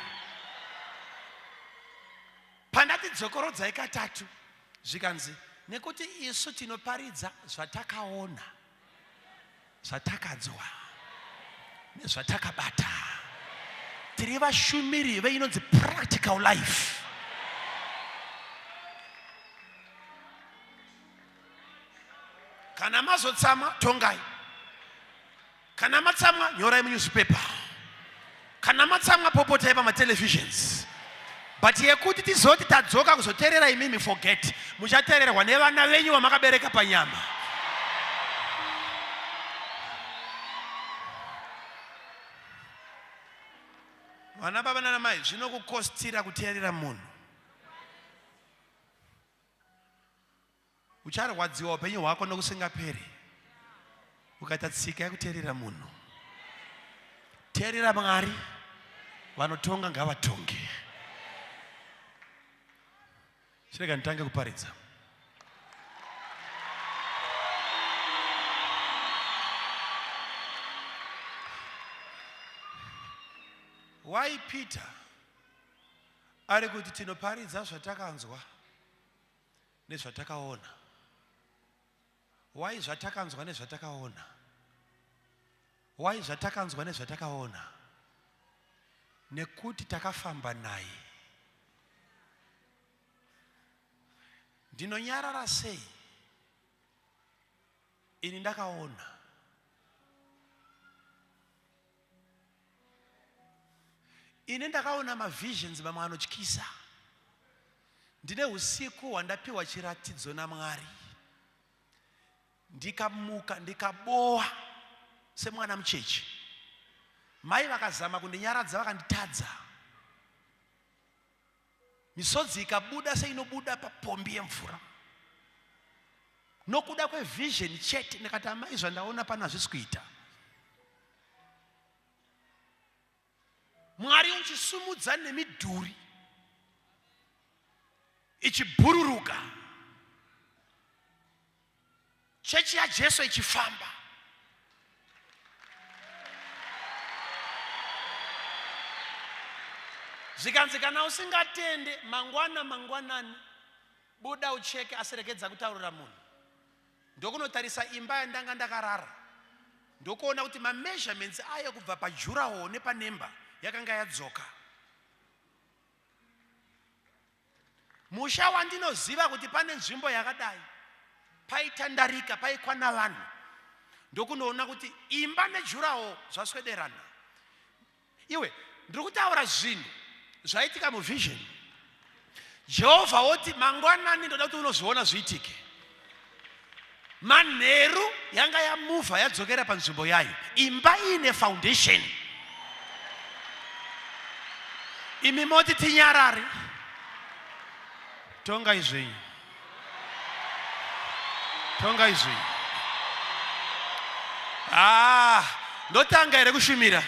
A: Pandati dzokorodzai katatu zvikanzi nekuti isu tinoparidza zvatakaona, zvatakanzwa nezvatakabata. Tiri vashumiri veinonzi practical life. Kana mazotsamwa tongai. Kana matsamwa nyorai munewspaper. Kana matsamwa popotai pamatelevisions. But yekuti tizoti tadzoka kuzoteerera imimi forget. Muchateererwa nevana venyu vamakabereka panyama. Vana baba nana mai zvinokukostira kuteerera munhu. Ucharwadziwa upenyu hwako nokusingaperi ukaita tsika yekuteerera munhu. Teerera Mwari, vanotonga ngavatonge. Chirega nditange kuparidza. Why Peter ari kuti tinoparidza zvatakanzwa nezvatakaona. Why zvatakanzwa nezvatakaona? Why zvatakanzwa nezvatakaona? Nekuti takafamba naye. Ndinonyarara sei? Ini ndakaona. Ini ndakaona mavisions mamwe anotyisa. Ndine usiku hwandapiwa chiratidzo naMwari. Ndikamuka ndikabowa semwana mucheche. Mai vakazama kundinyaradza vakanditadza. Misodzi ikabuda seinobuda papombi yemvura. Nokuda kwevision chete ndikati amai zvandaona pano hazvisi kuita. Mwari uchisumudza nemidhuri ichibhururuka, chechi yaJesu ichifamba. Zvikanzi kana usingatende mangwana mangwanani buda ucheke asi regedza kutaurira munhu. Ndokunotarisa imba yandanga ndakarara ndokuona kuti mameasurements ayo kubva pajurawall nepanemba yakanga yadzoka. Musha wandinoziva kuti pane nzvimbo yakadai paitandarika paikwana vanhu ndokunoona kuti imba nejurawo zvaswederana. Iwe ndiri kutaura zvinhu zvaitika muvision. Jehovha woti mangwanani ndoda kuti unozviona zviitike. Manheru yanga yamuvha yadzokera panzvimbo yayo. Imba ine foundation. Imi moti tinyarare. Tongai zvenyu. Tongai zvenyu. Ah, ndotanga here kushumira?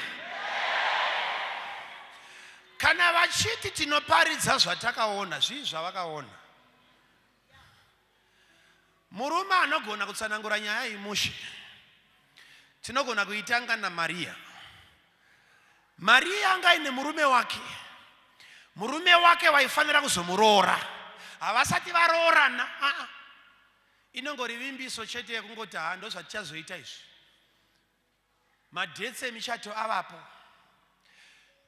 A: Kana vachiti tinoparidza zvatakaona, zvii zvavakaona? Murume anogona kutsanangura nyaya iyi mushe. Tinogona kuitanga naMaria. Maria anga aine murume wake. Murume wake waifanira kuzomuroora. Havasati varoorana. Aa. Inongori vimbiso chete yekungoti haa ndozvatichazoita izvi. Madates emichato avapo.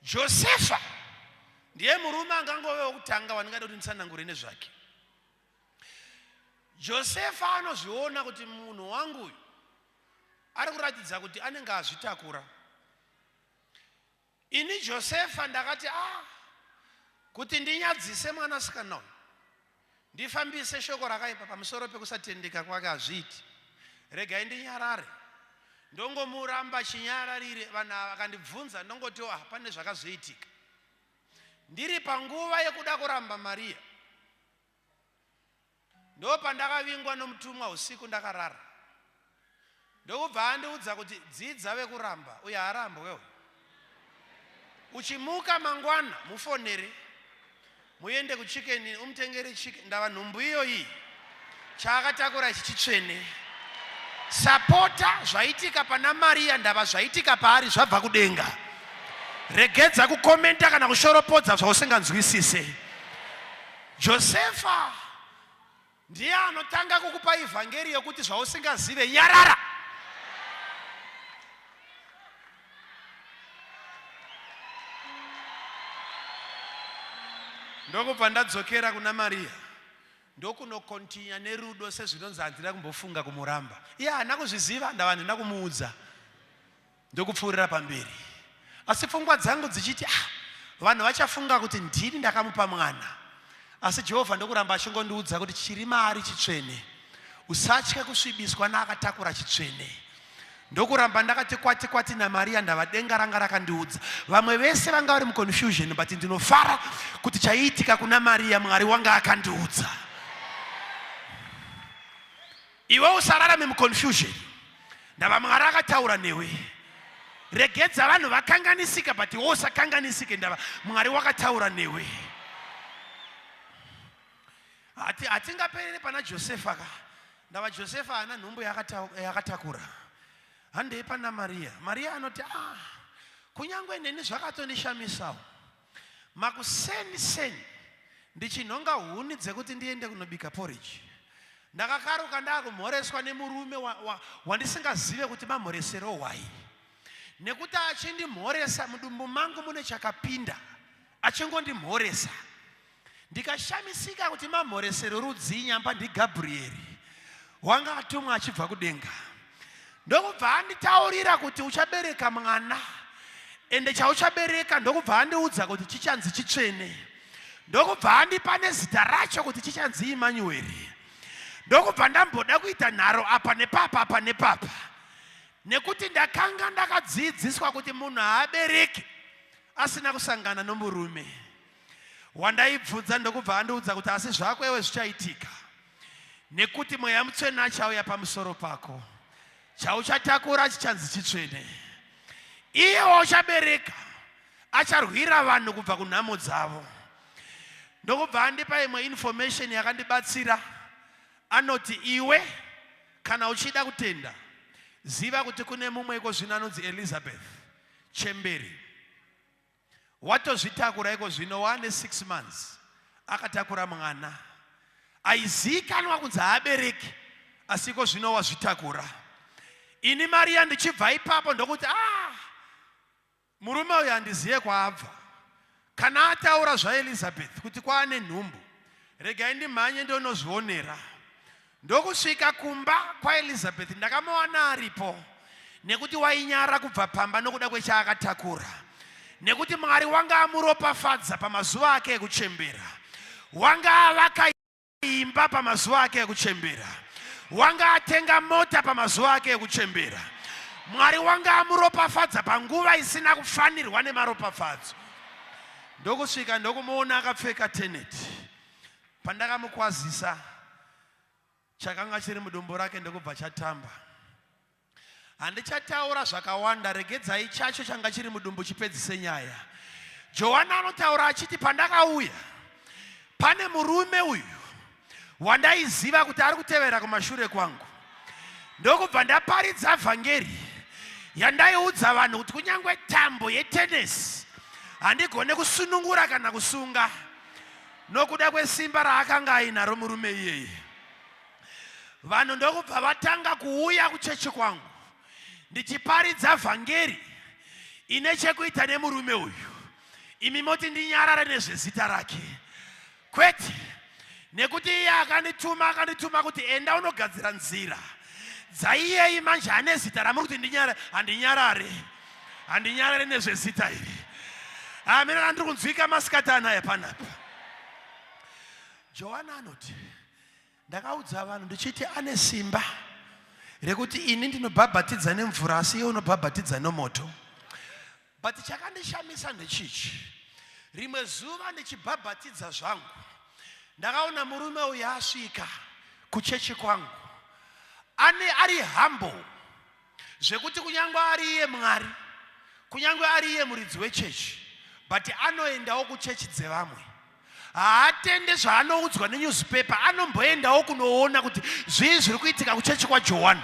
A: Josefa ndiye murume angangove wekutanga wandingada kuti nditsanangure nezvake. Josefa anozviona kuti munhu wangu uyu ari kuratidza kuti anenge azvitakura. Ini Josefa ndakati ah, Kuti ndinyadzise mwanasikana uyu, ndifambise shoko rakaipa pamusoro pekusatendeka kwake hazviiti. Regai ndinyarare. Ndongomuramba chinyararire vanhu ava vakandibvunza ndongoti ah, pane zvakazoitika. Ndiri panguva yekuda kuramba Maria. Ndopandakavingwa nomutumwa usiku ndakarara. Ndokubva andiudza kuti dzidza vekuramba uyo haarambwe uyo. Uchimuka mangwana mufonere muende kuchicken umutengere chicken ndava nhumbu iyoyi chaakatakura ichi chitsvene. Sapota zvaitika pana Maria ndava zvaitika paari zvabva kudenga. Regedza kukomenta kana kushoropodza zvausinganzwisise. Josefa ndiye anotanga kukupa ivhangeri yekuti zvausingazive nyarara. Ndokubva ndadzokera kuna Maria ndokunokontinya nerudo sezvinonzi handina kumbofunga kumuramba. Iye haana kuzviziva ndava handina kumuudza. Ndokupfuurira pamberi asi pfungwa dzangu dzichiti ah, vanhu vachafunga kuti ndini ndakamupa mwana. Asi Jehovha ndokuramba achingondiudza kuti chiri maari chitsvene, usatye kusvibiswa naakatakura chitsvene. Ndokuramba ndakati kwati kwati naMariya ndava denga ranga rakandiudza. Vamwe vese vanga vari muconfusion but ndinofara kuti chaiitika kuna Mariya Mwari wanga akandiudza. Iwe usararame muconfusion ndava Mwari akataura newe. Regedza vanhu vakanganisika but iwe usakanganisike ndava Mwari wakataura newe. Hatingaperere pana Josefa ka ndava Josefa haana nhumbu yakatakura. Handei pana Maria. Maria anoti ah, kunyange neni zvakatondishamisawo. Makuseni seni ndichinhonga huni dzekuti ndiende kunobika porridge. Ndakakaruka ndakumhoreswa nemurume wandisingazive wa, wa kuti mamhoresero hwai. Nekuti achindimhoresa mudumbu mangu mune chakapinda achingondimhoresa. Ndikashamisika kuti mamhoresero rudzii nyamba ndiGabrieri wanga atumwa achibva kudenga. Ndokubva anditaurira kuti uchabereka mwana ende chauchabereka ndokubva andiudza kuti chichanzi chitsvene. Ndokubva andipa nezita racho kuti chichanzi Imanueri. Ndokubva ndamboda kuita nharo apa nepapa apa nepapa nekuti ndakanga ndakadzidziswa kuti munhu haabereki asina kusangana nomurume. Wandaibvunza ndokubva andiudza kuti asi zvako iwe zvichaitika nekuti mweya mutsvene achauya pamusoro pako, chauchatakura chichanzi chitsvene. Iye wauchabereka acharwira vanhu kubva kunhamo dzavo. Ndokubva andipa imwe information yakandibatsira, anoti iwe kana uchida kutenda ziva kuti kune mumwe iko zvino anonzi Elizabeth chemberi Watozvitakura iko zvino waane 6 months akatakura mwana aiziikanwa kunzi haabereki asi iko zvino wazvitakura. Ini Maria ndichibva ipapo ndokuti ah, murume uyu handiziye kwaabva. Kana ataura zvaElizabeth kuti kwaane nhumbu, regai ndimhanye ndonozvionera. Ndokusvika kumba kwaElizabeth ndakamuwana aripo nekuti wainyara kubva pamba nokuda kwechaakatakura nekuti Mwari wanga amuropafadza pamazuva ake ekuchembera, wanga avaka imba pamazuva ake ekuchembera, wanga atenga mota pamazuva ake ekuchembera. Mwari wanga amuropafadza panguva isina kufanirwa nemaropafadzo. Ndokusvika ndokumuona akapfeka teneti. Pandakamukwazisa chakanga chiri mudumbu rake ndokubva chatamba. Handichataura zvakawanda, regedzai chacho changa chiri mudumbu chipedzise nyaya. Johana anotaura achiti pandakauya pane murume uyu wandaiziva kuti ari kutevera kumashure kwangu, ndokubva ndaparidza vhangeri yandaiudza vanhu kuti kunyange tambo yetenesi handigone kusunungura kana kusunga nokuda kwesimba raakanga ainaro murume iyeye. Vanhu ndokubva vatanga kuuya kuchechi kwangu ndichiparidza vhangeri ine chekuita nemurume uyu. Imi moti ndinyarare nezvezita rake? Kwete, nekuti iye akandituma, akandituma kuti enda unogadzira nzira dzaiyeyi. Manje ane zita ramuri kuti ndinyarare, handinyarare, handinyarare nezvezita iri. Amene andiri kunzwika masikati anaya panapa. Johana anoti ndakaudza vanhu ndichiti ane simba rekuti ini ndinobhabhatidza nemvura asi iye unobhabhatidza nomoto. But chakandishamisa ndechichi, rimwe zuva ndichibhabhatidza zvangu ndakaona murume uyu asvika kuchechi kwangu ane ari humble zvekuti kunyange ari iye Mwari, kunyange ari iye muridzi wechechi, but anoendawo kuchechi dzevamwe. Haatende zvaanoudzwa nenewspaper, anomboendawo kunoona kuti zvii zviri kuitika kuchechi kwaJohani.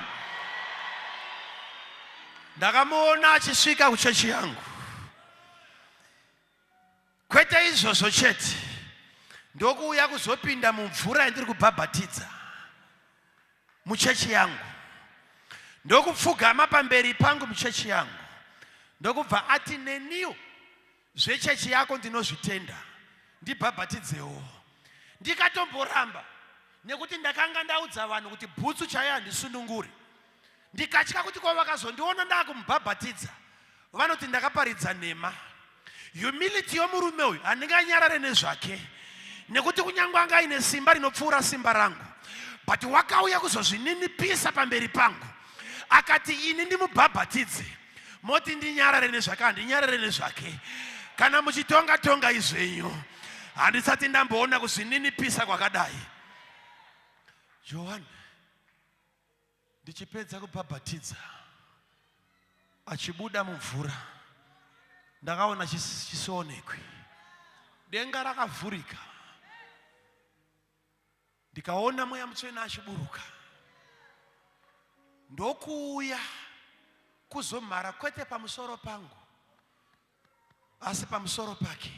A: Ndakamuona achisvika kuchechi yangu. Kwete izvozvo chete, ndokuuya kuzopinda mumvura yandiri kubhabhatidza muchechi yangu, ndokupfugama pamberi pangu muchechi yangu, ndokubva ati neniwo zvechechi yako ndinozvitenda, ndibhabhatidzewo. Ndikatomboramba nekuti ndakanga ndaudza vanhu kuti bhutsu chaiyo handisununguri. Ndikatya kuti ko vakazondiona ndakumubhabhatidza vanoti ndakaparidza nhema. Humility yomurume uyu handinganyarare nezvake nekuti kunyange anga aine simba rinopfuura simba rangu, but wakauya kuzozvininipisa pamberi pangu akati ini ndimubhabhatidze, moti ndinyarare nezvake? Handinyarare nezvake. Kana muchitonga tonga izvenyu, handisati ndamboona kuzvininipisa kwakadai. Johani ndichipedza kubhabhatidza achibuda mumvura ndakaona chisionekwi, denga rakavhurika, ndikaona Mweya Mutsvene achiburuka ndokuuya kuzomhara kwete pamusoro pangu asi pamusoro pake.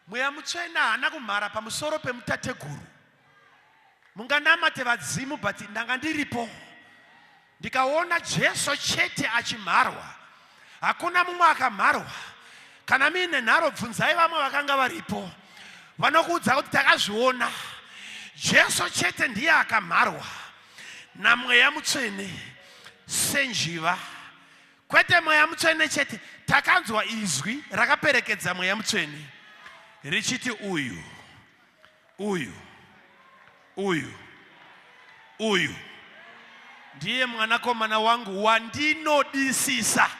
A: Mweya Mutsvene haana kumhara pamusoro pemutateguru. Munganamate vadzimu, but ndanga ndiripo ndikaona Jesu chete achimharwa, hakuna mumwe akamharwa. Kana muine nharo bvunzai vamwe vakanga varipo, vanokuudza kuti takazviona. Jesu chete ndiye akamharwa naMweya Mutsvene senjiva. Kwete Mweya Mutsvene chete, takanzwa izwi rakaperekedza Mweya Mutsvene richiti uyu, uyu, uyu, uyu ndiye mwanakomana wangu wandinodisisa.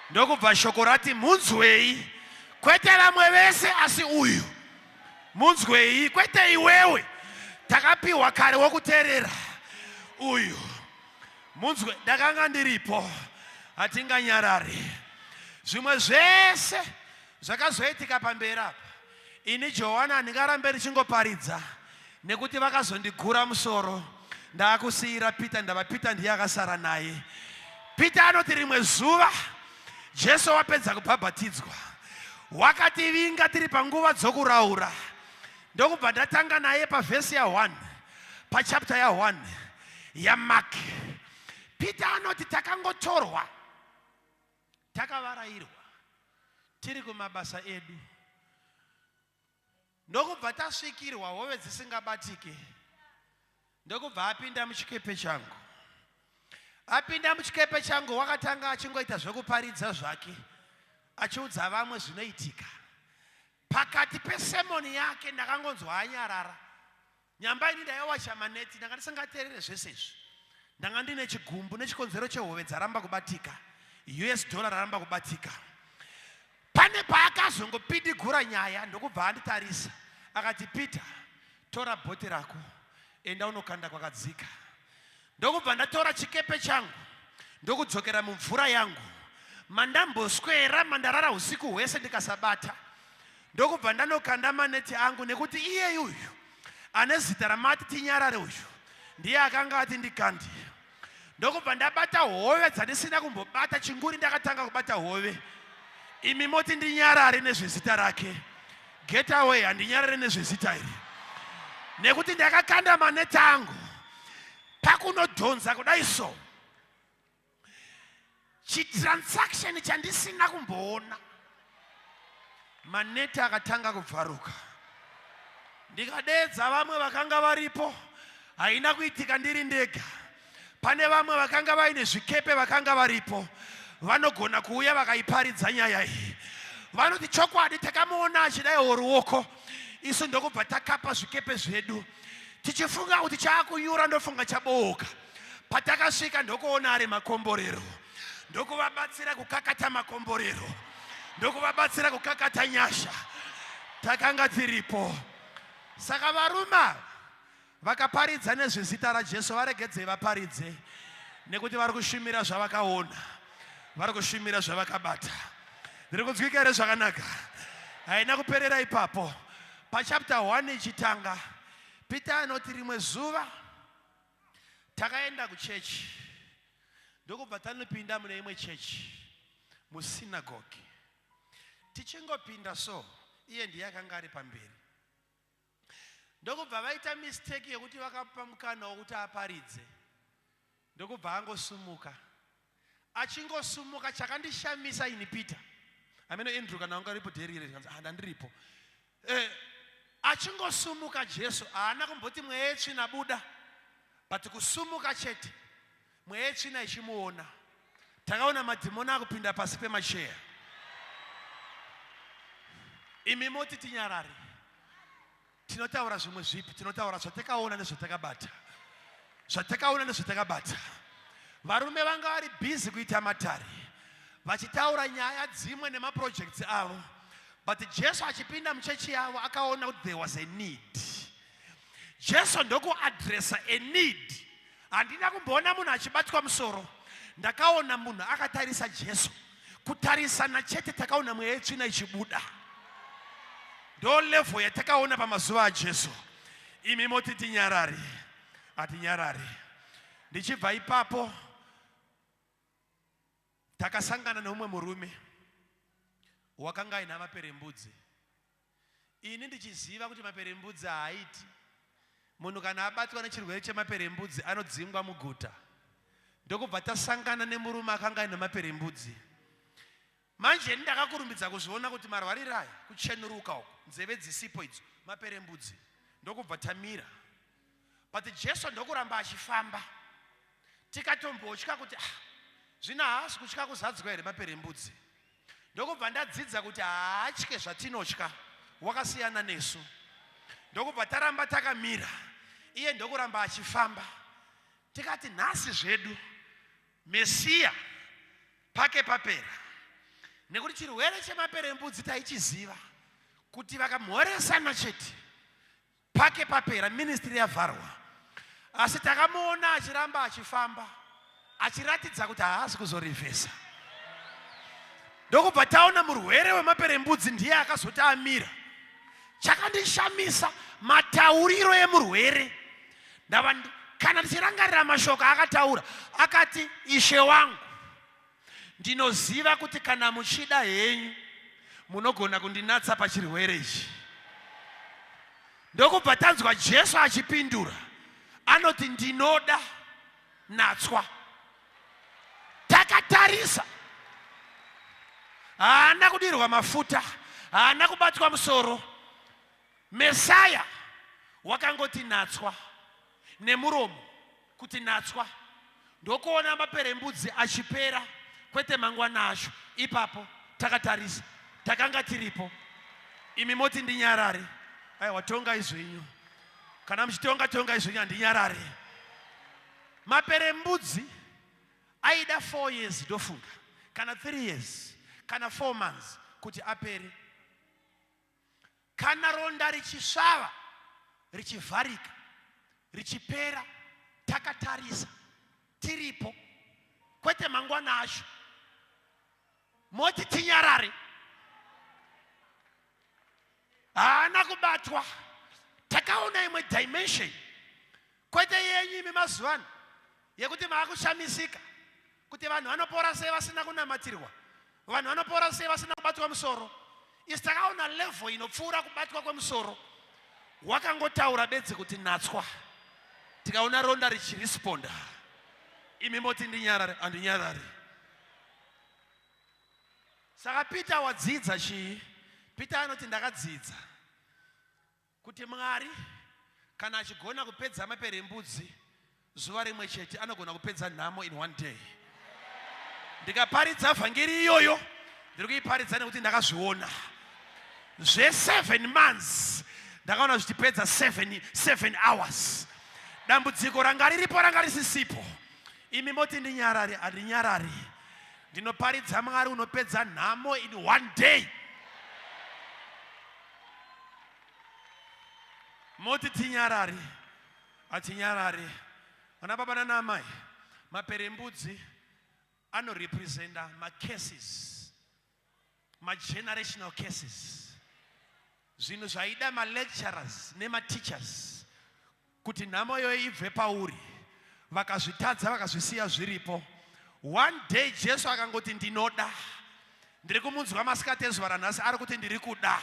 A: Ndokubva shoko rati munzwei, kwete vamwe vese asi uyu munzwei, kwete iwewe, takapiwa kare wokuteerera uyu munzwe. Ndakanga ndiripo, hatinganyarari. Zvimwe zvese zvakazoitika pamberi apa, ini Johana handingarambe ndichingoparidza nekuti vakazondigura musoro. Ndakusiyira Peter, ndava Peter ndiye akasara naye. Peter anoti rimwe zuva Jesu wapedza kubhabhatidzwa, wakativinga tiri panguva dzokuraura, ndokubva ndatanga naye pavhesi ya1 pachapter ya1 yaMark. Peter anoti takangotorwa takavarairwa tiri kumabasa edu, ndokubva tasvikirwa hove dzisingabatike, ndokubva apinda muchikepe changu. Apinda muchikepe changu wakatanga achingoita zvekuparidza zvake, achiudza vamwe zvinoitika. Pakati pesemoni yake ndakangonzwa anyarara. Nyamba ini ndaiwacha maneti, ndanga ndisingateerere zvese izvi. Ndanga ndine chigumbu nechikonzero chehove dzaramba kubatika, US dollar raramba kubatika. Pane paakazongopidigura nyaya ndokubva anditarisa akati, Peter, tora bhoti rako enda unokanda kwakadzika. Ndokubva ndatora chikepe changu ndokudzokera mumvura yangu mandamboswera mandarara usiku hwese ndikasabata, ndokubva ndanokanda maneti angu nekuti iye uyu ane zita ramati tinyarare uyu ndiye akanga ati ndikandi. Ndokubva ndabata hove dzandisina kumbobata chinguri, ndakatanga kubata hove. Imi moti ndinyarare nezvezita rake? Get away, handinyarare nezvezita iri nekuti ndakakanda maneti angu pakunodhonza kudai so chitransaction chandisina kumboona, maneti akatanga kubvaruka. Ndikadeedza vamwe vakanga varipo, haina kuitika ndiri ndega. Pane vamwe vakanga vaine zvikepe vakanga varipo, vanogona kuuya vakaiparidza nyaya iyi. Vanoti chokwadi takamuona achidaiwo ruoko, isu ndokubva takapa zvikepe zvedu tichifunga kuti chaakunyura, ndofunga chabooka. Patakasvika ndokuona ari makomborero, ndokuvabatsira kukakata makomborero, ndokuvabatsira kukakata nyasha. Takanga tiripo. Saka varume vakaparidza nezvezita raJesu, varegedzei vaparidze, nekuti vari kushumira zvavakaona, vari kushumira zvavakabata. Ndiri kunzwika here zvakanaka? Haina kuperera ipapo. Pachapter 1 ichitanga, Peter anoti rimwe zuva takaenda kuchechi, ndokubva tanopinda mune imwe chechi musinagogi. Tichingopinda so, iye ndiye akanga ari pamberi, ndokubva vaita mistake yekuti vakapa mukana wokuti aparidze, ndokubva angosumuka. Achingosumuka, chakandishamisa ini Peter, amene Andrew, kana wanga uripo dherire, ah, ndandiripo. Achingosumuka Jesu haana kumboti mweya yetsvina buda, but kusumuka chete, mweya yetsvina ichimuona. Takaona madhimoni akupinda pasi pemacheya. Imi moti tinyarare, tinotaura zvimwe zvipi? Tinotaura zvatakaona nezvatakabata, zvatakaona nezvatakabata. Varume vanga vari busy kuita matare, vachitaura nyaya dzimwe nemaprojects avo, but Jesu achipinda muchechi yavo akaona kuti there was a need. Jesu ndokuadresa a need. Handina kumboona munhu achibatwa musoro, ndakaona munhu akatarisa Jesu. Kutarisana chete, takaona mweya yetsvina ichibuda. Ndo level yatakaona pamazuva aJesu. Imi moti tinyarare, hatinyarare. Ndichibva ipapo, takasangana neumwe murume wakanga aina maperembudzi. Ini ndichiziva kuti maperembudzi haaiti munhu kana abatwa nechirwere chemaperembudzi anodzingwa muguta. Ndokubva tasangana nemurume akanga aine maperembudzi. Manje ini ndakakurumbidza kuzviona kuti marwariro aya, kuchenuruka uku, nzeve dzisipo idzo, maperembudzi. Ndokubva tamira, but Jesu ndokuramba achifamba. Tikatombotya kuti, ah, zvino haasi kutya kuzadzwa here maperembudzi? Ndokubva ndadzidza kuti haatye zvatinotya, wakasiyana nesu. Ndokubva taramba takamira, iye ndokuramba achifamba. Tikati nhasi zvedu Mesiya pake papera, nekuti chirwere chemaperembudzi taichiziva kuti vakamhoresana chete pake papera, ministry yavharwa. Asi takamuona achiramba achifamba, achiratidza kuti haasi kuzorivhesa. Ndokubva taona murwere wemaperembudzi ndiye akazoti amira. Chakandishamisa matauriro emurwere. Ndava kana ndichirangarira mashoko akataura, akati, "Ishe wangu, ndinoziva kuti kana muchida henyu munogona kundinatsa pachirwere ichi." Ndokubva tanzwa Jesu achipindura, anoti, "Ndinoda, natswa." Takatarisa, haana kudirwa mafuta, haana kubatwa musoro. Mesaya wakangoti natswa nemuromo, kuti natswa, ndokuona maperembudzi achipera, kwete mangwana acho. Ipapo takatarisa, takanga tiripo. Imi moti ndinyarare, aiwa, tongai zvenyu. Kana muchitonga, tongai zvenyu, handinyarare. Maperembudzi aida 4 years ndofunga, kana 3 years, kana 4 months kuti apere. Kana ronda richisvava, richivharika, richipera, takatarisa, tiripo, kwete mangwana acho. Moti tinyarare, haana kubatwa. Takaona imwe dimension, kwete yenyu imi mazuva ano yekuti maakushamisika kuti vanhu vanopora sei vasina kunamatirwa, vanhu vanopora sei vasina kubatwa musoro. Isi takaona level inopfuura kubatwa kwemusoro. Wakangotaura bedzi kuti natswa, tikaona ronda richiresponda. Imi moti ndinyarare, handinyarare. Saka Peter wadzidza chii? Peter anoti ndakadzidza kuti Mwari kana achigona kupedza maperembudzi zuva rimwe chete, anogona kupedza nhamo in one day. Ndikaparidza vhangeri iyoyo, Ndiri kuiparidza nekuti ndakazviona. Zve 7 months ndakaona zvichipedza 7 7 hours. Dambudziko ranga riripo ranga risisipo. Imi moti ndinyarare, handinyarari. Ndinoparidza Mwari unopedza nhamo in one day. Moti tinyarare, hatinyarari. Vana baba nana amai, maperembudzi anorepresenta macases, magenerational cases, zvinhu zvaida malecturers nemateachers kuti nhamo iyoyo ibve pauri, vakazvitadza vakazvisiya zviripo. One day Jesu akangoti ndinoda. Ndiri kumunzwa masikati ezuva ranhasi ari kuti ndiri kuda.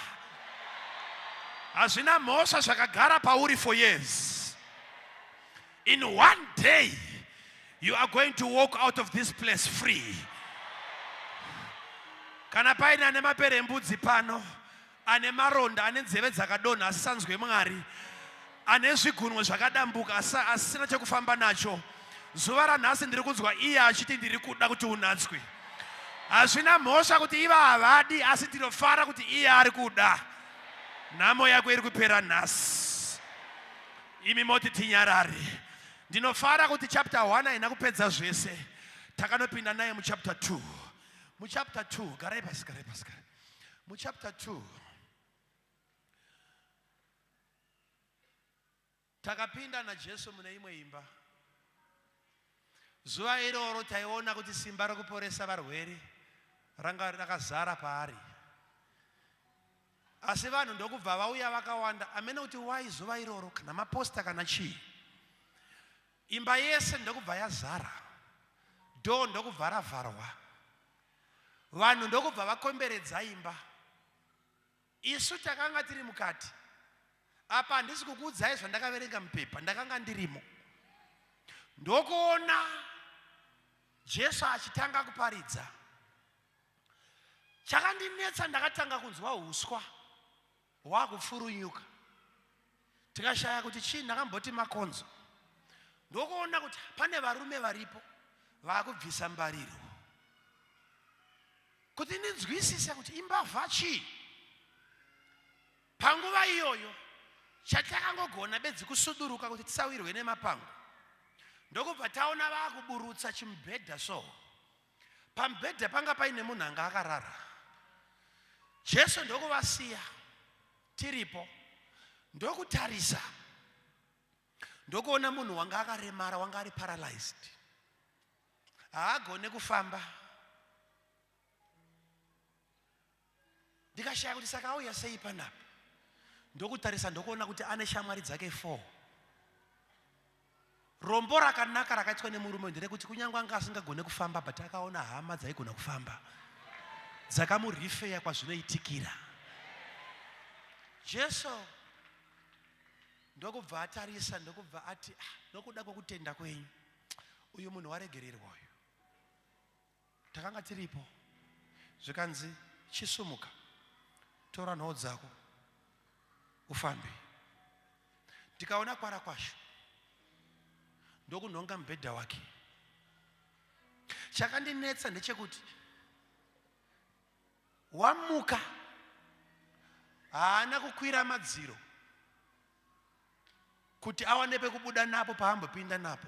A: Hazvina mhosva zvakagara pauri for years. In one day you are going to walk out of this place free. Kana paine ane maperembudzi pano, ane maronda, ane nzeve dzakadonha asisanzwe Mwari, ane zvigunwe zvakadambuka asisina chekufamba nacho, zuva ranhasi ndiri kunzwa iye achiti ndiri kuda kuti unatswe. Hazvina mhosva kuti iva havadi, asi ndinofara kuti iye ari kuda. Nhamo yako iri kupera nhasi. Imi moti tinyarare. Ndinofara kuti chapter 1 haina kupedza zvese. Takanopinda naye muchapter 2. Muchapter 2, garai pasi, garai pasi, garai. Muchapter 2 takapinda naJesu mune imwe imba. Zuva iroro taiona kuti simba rokuporesa varwere ranga rakazara paari. Asi vanhu ndokubva vauya vakawanda, amene kuti why zuva iroro, kana maposta kana chii. Imba yese ndokubva yazara, door ndokubva ravharwa, vanhu ndokubva vakomberedza imba. Isu takanga tiri mukati. Apa handisi kukuudzai zvandakaverenga mupepa, ndakanga ndirimo. Ndokuona Jesu achitanga kuparidza. Chakandinetsa, ndakatanga kunzwa huswa hwakupfurunyuka, tikashaya kuti chii. Ndakamboti makonzo, ndokuona kuti pane varume varipo vakubvisa mbariro, kuti ndinzwisise kuti imbavha chii. Panguva iyoyo chatakangogona bedzi kusuduruka kuti tisawirwe nemapango, ndokubva taona vakuburutsa chimubhedha. So pamubhedha panga paine munhu anga akarara. Jesu ndokuvasiya tiripo, ndokutarisa, ndokuona munhu wanga akaremara, wanga ari paralyzed, haagone kufamba. Ndikashaya kuti saka auya sei panapa. Ndokutarisa, ndokuona kuti ane shamwari dzake 4. Rombo rakanaka rakaitwa nemurume nderekuti kunyange anga asingagone kufamba, but akaona hama dzaigona kufamba dzakamurifeya kwazvinoitikira. Jesu ndokubva atarisa, ndokubva ati, ah, nokuda kwekutenda kwenyu uyu munhu waregererwa uyu. Takanga tiripo, zvikanzi chisumuka, tora nhoo dzako ufambe. Ndikaona kwara kwasho, ndokunhonga mubhedha wake. Chakandinetsa ndechekuti wamuka haana kukwira madziro kuti awane pekubuda napo paambopinda napo.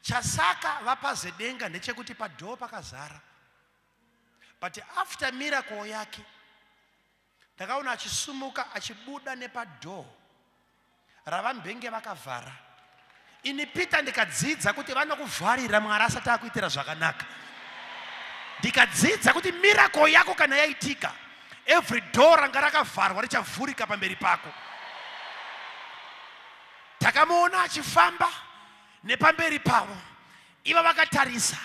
A: Chasaka vapaze denga ndechekuti padhoo pakazara, but after miracle yake ndakaona achisumuka achibuda nepadhoo ravambenge vakavhara. Ini Peter ndikadzidza kuti vanokuvharira Mwari asati akuitira zvakanaka. Ndikadzidza kuti miracle yako kana yaitika, every door ranga rakavharwa richavhurika pamberi pako. Takamuona achifamba nepamberi pavo, ivo vakatarisa.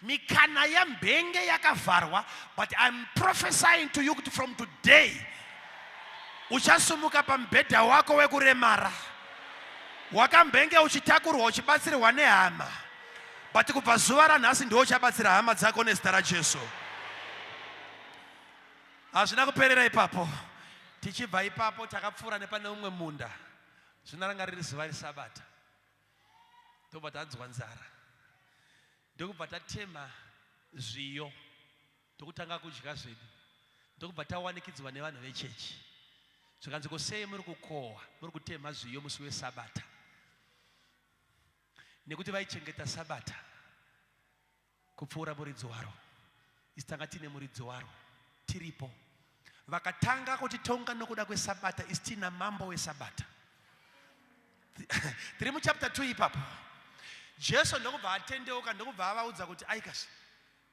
A: Mikana yambenge yakavharwa, but I'm prophesying to you kuti from today uchasumuka pamubhedha wako wekuremara. Wakambenge uchitakurwa uchibatsirwa nehama, but kubva zuva ranhasi ndiwo uchabatsira hama dzako nezita raJesu. Hazvina kuperera ipapo. Tichibva ipapo takapfuura nepane umwe munda. Zvino ranga riri zuva reSabata, ndobva tanzwa nzara, ndokubva tatema zviyo. Ndokutanga kudya zvedu, ndokubva tawanikidzwa nevanhu vechechi. Zvikanzi, ko sei muri kukohwa, muri kutemha zviyo musi weSabata? Nekuti vaichengeta Sabata kupfuura muridzi waro. Isu tanga tiine muridzi waro tiripo. Vakatanga kutitonga nokuda kweSabata, isu tiina mambo weSabata. Tiri muchapter 2 ipapo. Jesu ndokubva atendeuka, ndokubva avaudza kuti aikasi,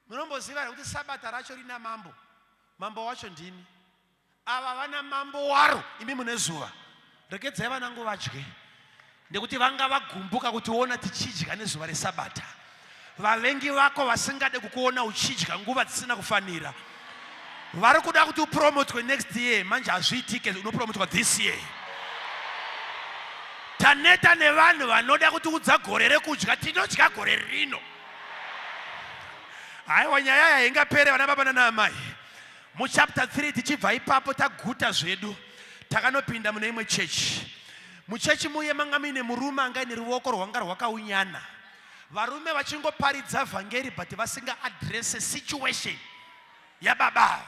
A: munomboziva here kuti Sabata racho rina mambo? Mambo wacho ndini. Ava vana mambo waro, imi mune zuva. Regedzai vanangu vadye, nekuti vanga vagumbuka kutiona tichidya nezuva reSabata. Vavengi vako vasingade kukuona uchidya nguva dzisina kufanira, vari kuda kuti upromotwe next year. Manje hazviitike, unopromotwa this year. Taneta nevanhu vanoda kutiudza gore rekudya. Tinodya gore rino. Haiwa, nyaya yaya ingapere, vana baba nana amai. Muchapter 3, tichibva ipapo taguta zvedu, takanopinda mune imwe chechi. Muchechi muye manga muine murume anga ine ruoko rwanga rwakaunyana. Varume vachingoparidza vhangeri but vasinga addresse situation yababa ava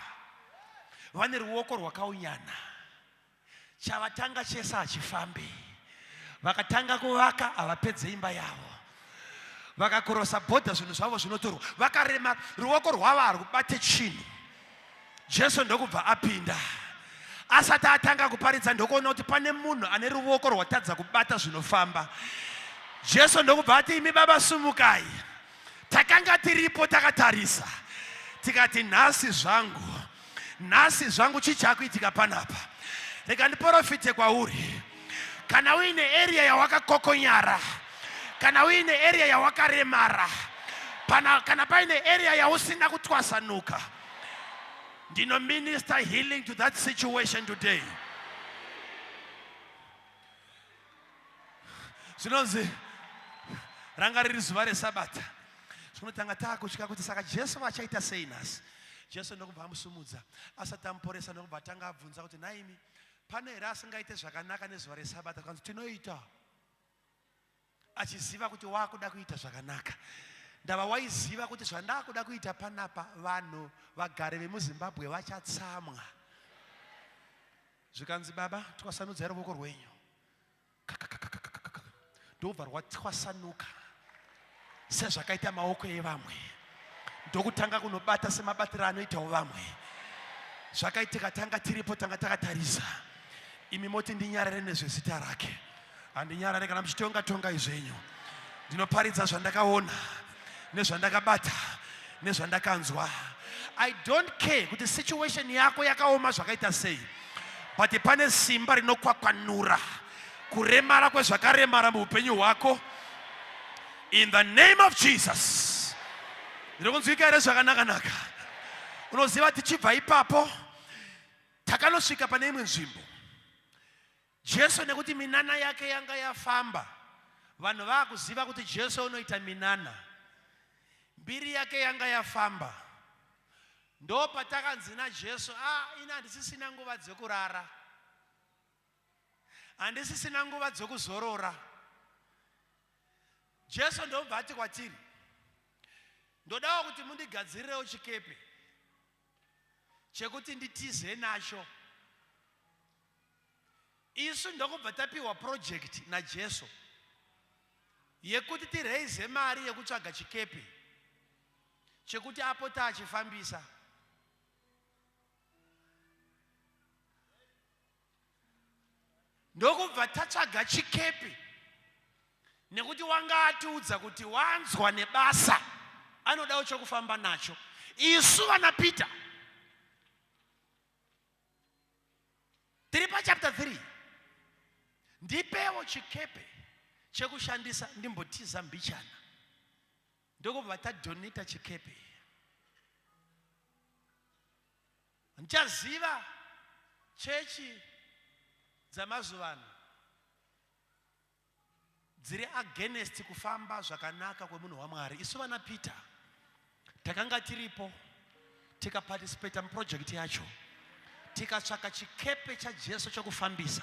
A: vane ruoko rwakaunyana. Chavatanga chese hachifambi. Vakatanga kuvaka, havapedze imba yavo. Vakakorosa bhodha, zvinhu zvavo zvinotorwa. Vakarema, ruoko rwavo harubate chinhu. Jesu ndokubva apinda. Asati atanga kuparidza, ndokuona kuti pane munhu ane ruoko rwatadza kubata zvinofamba. Jesu ndokubva ati, imi baba, sumukai. Takanga tiripo takatarisa, tikati, nhasi zvangu, nhasi zvangu, chii chakuitika panapa? Rega ndiprofite kwauri. Kana uine area yawakakokonyara, kana uine area yawakaremara, kana paine area yausina kutwasanuka, ndino minister healing to that situation today. Zvinonzi ranga riri zuva reSabata. Zvinotanga taakutya kuti saka Jesu vachaita sei nhasi? Jesu ndokubva amusumudza. Asati amuporesa, ndokubva atanga abvunza kuti, nhaimi, pane here asingaite zvakanaka nezuva reSabata? Kanzi, tinoita. Achiziva kuti waakuda kuita zvakanaka. Ndava waiziva kuti zvandakuda kuita panapa, vanhu vagari vemuZimbabwe vachatsamwa. Zvikanzi, baba, twasanudzai ruoko rwenyu. Ndobva rwatwasanuka sezvakaita maoko evamwe, ndokutanga kunobata semabatiro anoitawo vamwe. Zvakaitika tanga tiripo, tanga takatarisa. Imi moti ndinyarare nezvezita rake. Handinyarare. Kana muchitonga, tongai zvenyu. Ndinoparidza zvandakaona nezvandakabata nezvandakanzwa. I don't care kuti situation yako yakaoma zvakaita sei, but pane simba rinokwakwanura kuremara kwezvakaremara muupenyu hwako in the name of Jesus. Ndinokunzwika here zvakanaka-naka? Unoziva, tichibva ipapo takanosvika pane imwe nzvimbo. Jesu, nekuti minana yake yanga yafamba, vanhu vaakuziva kuti Jesu unoita minana, mbiri yake yanga yafamba. Ndo patakanzi naJesu, ini handisisina nguva dzekurara, handisisina nguva dzekuzorora. Jesu ndobva ati kwatiri, ndodawo kuti mundigadzirirewo chikepe chekuti nditize nacho. Isu ndokubva tapiwa project naJesu yekuti tireize mari yekutsvaga chikepe chekuti apota achifambisa. Ndokubva tatsvaga chikepe, nekuti wanga atiudza kuti wanzwa nebasa, anodawo chokufamba nacho. Isu vana Peter tiri pachapter 3, ndipewo chikepe chekushandisa ndimbotiza mbichana. Ndokubva tadonata chikepe. Ndichaziva chechi dzamazuva ano dziri against kufamba zvakanaka kwemunhu waMwari. Isu vana Peter takanga tiripo, tikaparticipata muproject yacho, tikatsvaka chikepe chaJesu chokufambisa.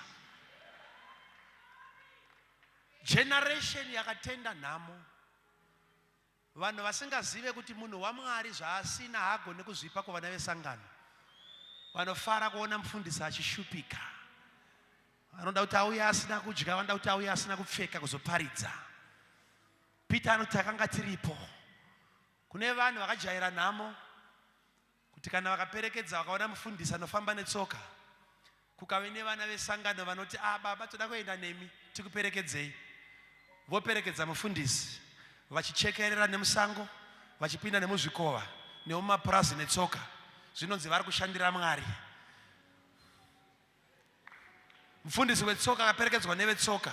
A: Generation yakatenda nhamo. Vanhu vasingazive kuti munhu waMwari zvaasina haagone kuzvipa kuvana vesangano. Vanofara kuona mufundisi achishupika. Vanoda kuti auye asina kudya, vanoda kuti auye asina kupfeka kuzoparidza. Peter anoti takanga tiripo. Kune vanhu vakajaira nhamo kuti kana vakaperekedza vakaona mufundisi anofamba netsoka kukave nevana vesangano vanoti ah baba toda kuenda nemi tikuperekedzei voperekedza mufundisi vachichekerera nemusango vachipinda nemuzvikova nemumapurazi netsoka zvinonzi vari kushandira mwari mufundisi wetsoka akaperekedzwa nevetsoka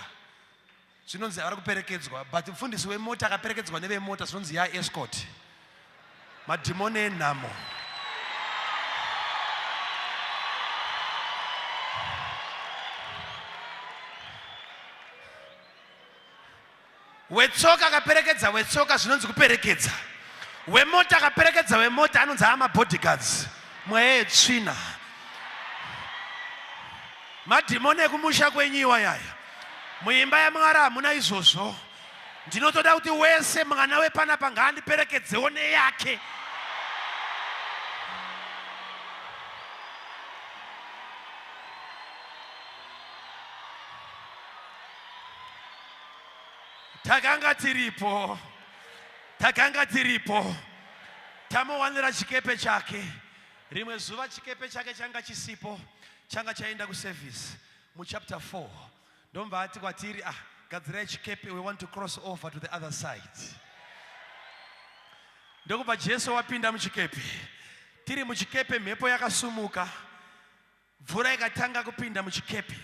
A: zvinonzi vari kuperekedzwa but mufundisi wemota akaperekedzwa nevemota zvinonzi ya escort madhimoni enhamo Wetsoka akaperekedza wetsoka zvinonzi kuperekedza. Wemota akaperekedza wemota anonzi ama bodyguards. Mweya yetsvina. Madhimoni ekumusha kwenyu iwayaya. Muimba yaMwari hamuna izvozvo. Ndinotoda kuti wese mwana wepanapa ngaandiperekedzewo neyake. Takanga tiripo, takanga tiripo, tamuwanira chikepe chake. Rimwe zuva chikepe chake changa chisipo, changa chaenda kuservice muchapter 4. Ndomva ati kwatiri, ah, gadzirai chikepe, we want to cross over to the other side. Ndokubva Jesu wapinda muchikepe. Tiri muchikepe, mhepo yakasumuka, mvura ikatanga kupinda muchikepe.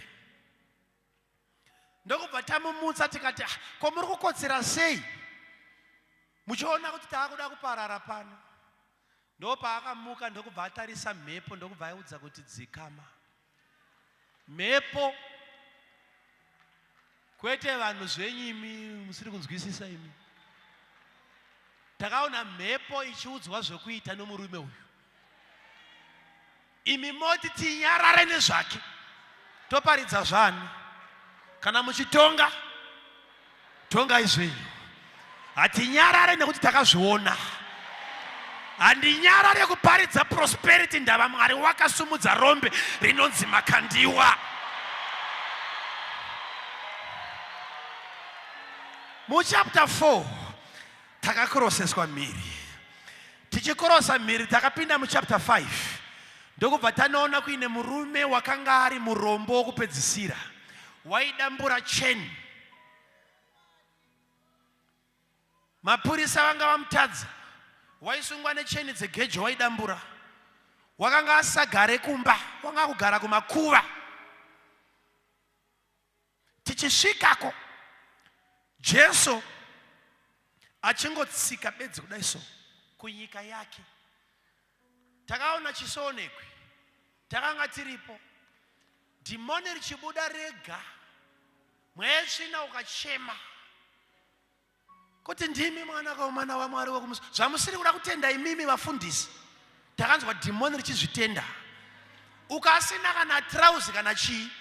A: Ndokubva tamumutsa tikati, ah, ko muri kukotsira sei muchiona kuti taakuda kuparara pano? Ndopaakamuka ndokubva atarisa mhepo ndokubva aiudza kuti dzikama. Mhepo kwete vanhu zvenyu imi musiri kunzwisisa imi. Takaona mhepo ichiudzwa zvekuita nomurume uyu. Imi moti tinyarare nezvake toparidza zvani? Kana muchitonga tongai zvenyu. Hatinyarare nekuti takazviona. Handinyarare kuparidza prosperity ndava Mwari wakasumudza rombe rinonzi Makandiwa. Muchapter 4 takakroseswa mhiri. Tichikorosa mhiri takapinda muchapter 5 ndokubva tanoona kuine murume wakanga ari murombo wokupedzisira waidambura cheni. Mapurisa vanga vamutadza, waisungwa necheni dzegejo waidambura. Wakanga asagare kumba, wanga akugara kumakuva. Tichisvikako Jesu achingotsika bedzi kudai so kunyika yake, takaona chisoonekwi, takanga tiripo, dhimoni richibuda rega, mweya yetsvina ukachema kuti ndimi mwanakomana waMwari wekumusa. Zvamusiri kuda kutenda imimi vafundisi, takanzwa dhimoni richizvitenda. Ukasina kana trauzi kana chii,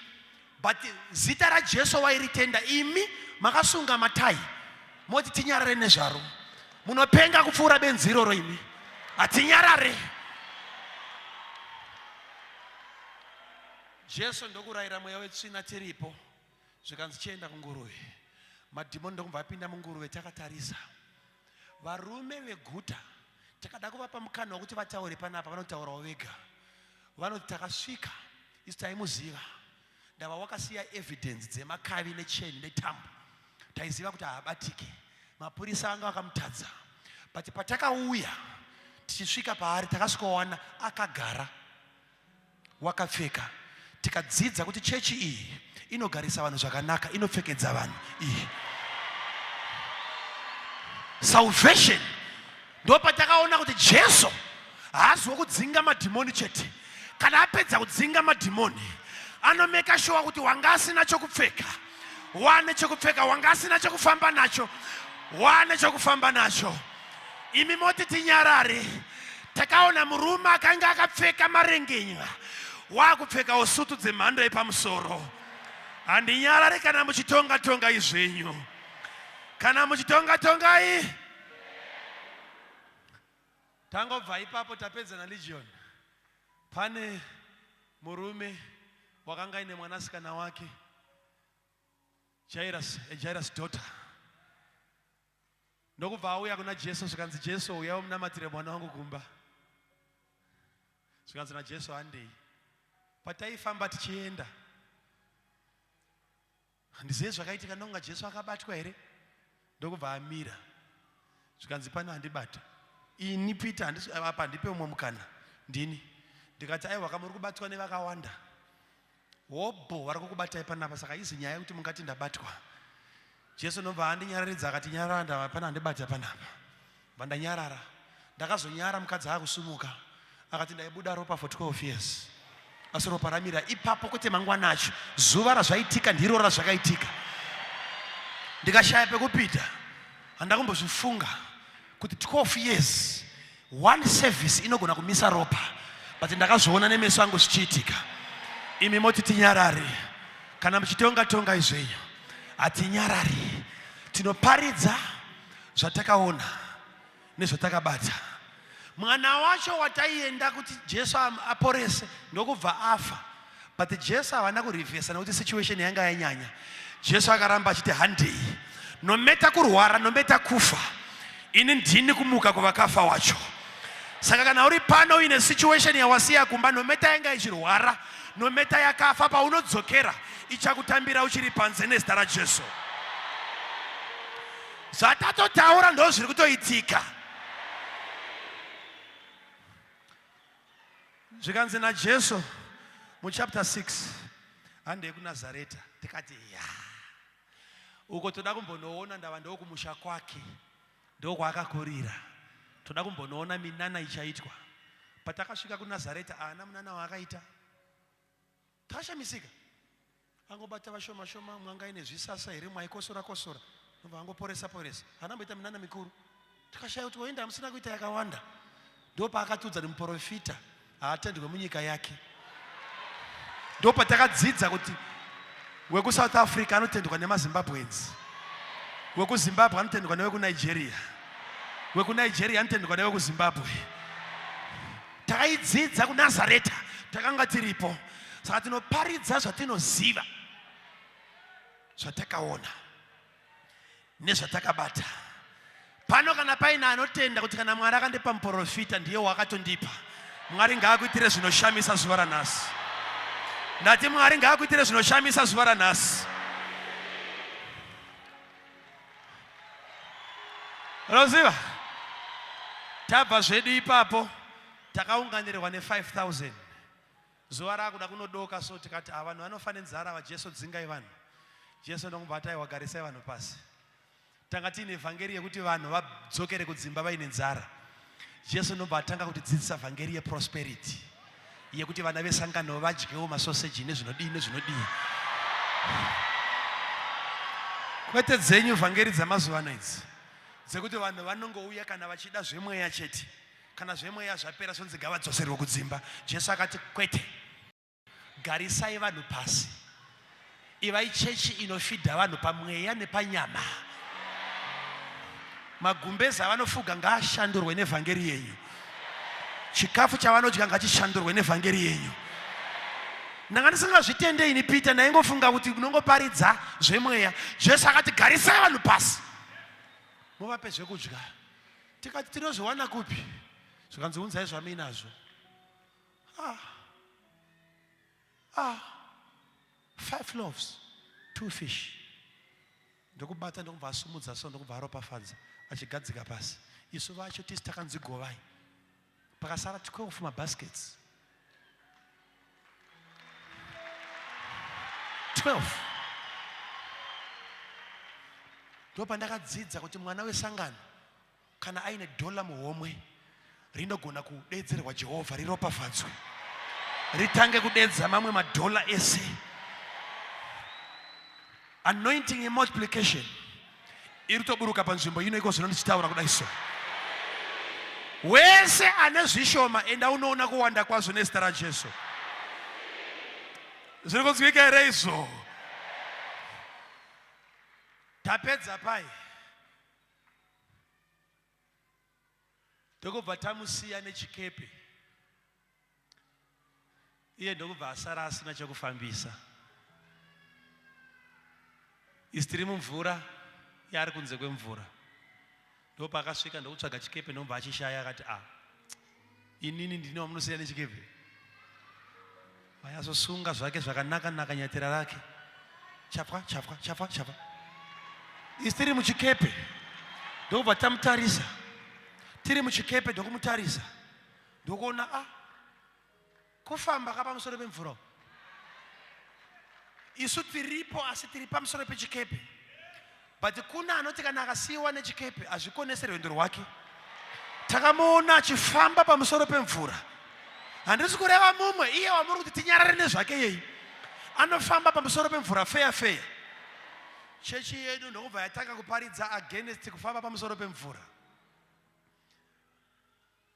A: but zita raJesu wairitenda. Imi makasunga matai moti tinyarare nezvaro. Munopenga kupfuura benzi iroro imi. Hatinyarare. Jesu ndokurayira mweya wetsvina tiripo. Zvikanzi chienda kunguruve. Madhimoni ndokubva apinda munguruve takatarisa. Varume veguta takada kuvapa mukana wekuti vataure panapa, vanotaurawo vega. Vanoti takasvika isu taimuziva, ndava wakasiya evidence dzemakavi necheni netambo, taiziva kuti haabatike. Mapurisa anga vakamutadza, but patakauya tichisvika paari takasvikowana akagara wakapfeka tikadzidza kuti chechi iyi inogarisa vanhu zvakanaka, inopfekedza vanhu iyi. Salvation ndopatakaona kuti Jesu haasi wokudzinga madhimoni chete. Kana apedza kudzinga madhimoni anomeka shuwa kuti wanga asina chokupfeka wane chokupfeka, wanga asina chokufamba nacho wane chokufamba nacho. Imi moti tinyarare. Takaona murume akanga akapfeka marengenya wakupfekawo sutu dzemhando yepamusoro. Handinyarare kana muchitonga tongai zvenyu, kana muchitonga tongai. Tangobva ipapo tapedza naLegion. Pane murume wakanga aine mwanasikana wake Jairus, Jairus daughter. Ndokubva auya kuna Jesu zvikanzi Jesu uya umunamatire mwana wangu kumba. Zvikanzi naJesu handei. Pataifamba tichienda handizive zvakaitika ndonga Jesu akabatwa here ndokubva amira zvikanzi pano handibata ini Peter handisi apa handipe umwe mukana ndini ndikati aiwa kamuri kubatwa nevakawanda hobho vari kukubatai panapa saka izi nyaya yekuti mungati ndabatwa Jesu ndobva andinyararidza akati nyarara ndava pana handibata panapa bva ndanyarara ndakazonyara mukadzi akusumuka akati ndaibuda ropa for 12 years asi ropa ramira ipapo kwete mangwana acho zuva razvaitika ndiro razvakaitika ndikashaya pekupinda handakumbozvifunga kuti 12 years one service inogona kumisa ropa but ndakazviona nemeso angu zvichiitika imi moti tinyarare kana muchitonga tongai zvenyu hatinyarari tinoparidza zvatakaona nezvatakabata mwana wacho wataienda kuti Jesu aporese ndokubva afa but Jesu havana kurivhesa nekuti situation yanga yanyanya Jesu akaramba achiti handei nometa kurwara nometa kufa ini ndini kumuka kuvakafa wacho saka kana uri pano uine situation yawasiya kumba nometa yanga ichirwara nometa yakafa paunodzokera ichakutambira uchiri panze nezita raJesu zvatatotaura ndo zviri kutoitika zvikanzi naJesu muchapter 6 handei kuNazareta tikati ya uko toda kumbonoona ndava ndokumusha kwake ndokwaakakurira toda kumbonoona minana ichaitwa patakasvika kuNazareta haana munana waakaita takashamisika angobata vashoma shoma mwanga ine zvisasa here mwaikosora kosora nobva angoporesa poresa haana mboita minana mikuru takashaya kuti waenda musina kuita yakawanda ndopaakatiudza nemuprofita haatendwe munyika yake ndopatakadzidza kuti wekuSouth Africa anotendwa nemaZimbabweans wekuZimbabwe anotendwa newekuNigeria wekuNigeria anotendwa newekuZimbabwe takaidzidza kuNazareta takanga tiripo saka tinoparidza zvatinoziva zvatakaona nezvatakabata pano kana paine anotenda kuti kana Mwari akandipa muprofita ndiye wakatondipa Mwari ngaakuitire zvinoshamisa zuva ranhasi ndati Mwari ngaakuitire zvinoshamisa zuva ranhasi unoziva tabva zvedu ipapo takaunganirwa ne5000 zuva rakuda kunodoka so tikati ava vanhu vanofa nenzara ava Jesu dzingai vanhu Jesu ndokubva ati aiwa garisai vanhu pasi tanga tiine vhangeri yekuti vanhu vadzokere kudzimba vaine nzara Jesu ndobva atanga kutidzidzisa vhangeri yeprosperity yekuti vana vesangano vadyewo masoseji nezvinodii nezvinodii kwete dzenyu vhangeri dzamazuva ano idzi dzekuti vanhu vanongouya kana vachida zvemweya chete kana zvemweya zvapera sonzi ngavadzoserwe kudzimba Jesu akati kwete garisai vanhu pasi ivai chechi inofidha vanhu pamweya nepanyama magumbezi avanofuga ngaashandurwe nevhangeri yenyu chikafu chavanodya ngachishandurwe nevhangeri yenyu ndanga ndisingazvitende ini Peter ndaingofunga kuti unongoparidza zvemweya Jesu akati garisai vanhu pasi muvape zvekudya tikati tinozviwana kupi zvikanzi unzai zvamuinazvo ah. Ah. 5 loaves 2 fish ndokubata ndokubva asumudza so ndokubva aropafadza achigadzika pasi isu vacho tisi takanzi govai pakasara 12 mabaskets 12 ndopandakadzidza kuti mwana wesangano kana aine dhola muhomwe rinogona kudedzerwa Jehovha riropafadzwe ritange kudedza mamwe madhola ese anointing yemultiplication iri kutoburuka panzvimbo ino iko zvino ndichitaura kudai so wese ane zvishoma enda unoona kuwanda kwazvo nezita raJesu zviri kunzwika here izvo tapedza pai Ndokubva tamusiya nechikepe. Iye ndokubva asara asina chekufambisa. Isi tiri mumvura, iye ari kunze kwemvura. Ndopaakasvika ndokutsvaga chikepe ndobva achishaya akati a ah, inini ndini wamunosiya nechikepe. Vayazosunga zvake zvakanaka naka nyatira rake. Chapwa chapwa chapwa chapwa. Isi tiri muchikepe ndokubva tamutarisa. Tiri muchikepe ndokumutarisa. Ndokuona a ah, kufamba ka pamusoro pemvura isu tiripo asi tiri pamusoro pechikepe but kuna anoti kana akasiyiwa nechikepe hazvikonese rwendo rwake takamuona achifamba pamusoro pemvura handisi kureva mumwe iye wamuri kuti tinyarare nezvake yeyi anofamba pamusoro pemvura feya feya chechi yedu ndokubva yatanga kuparidza against kufamba pamusoro pemvura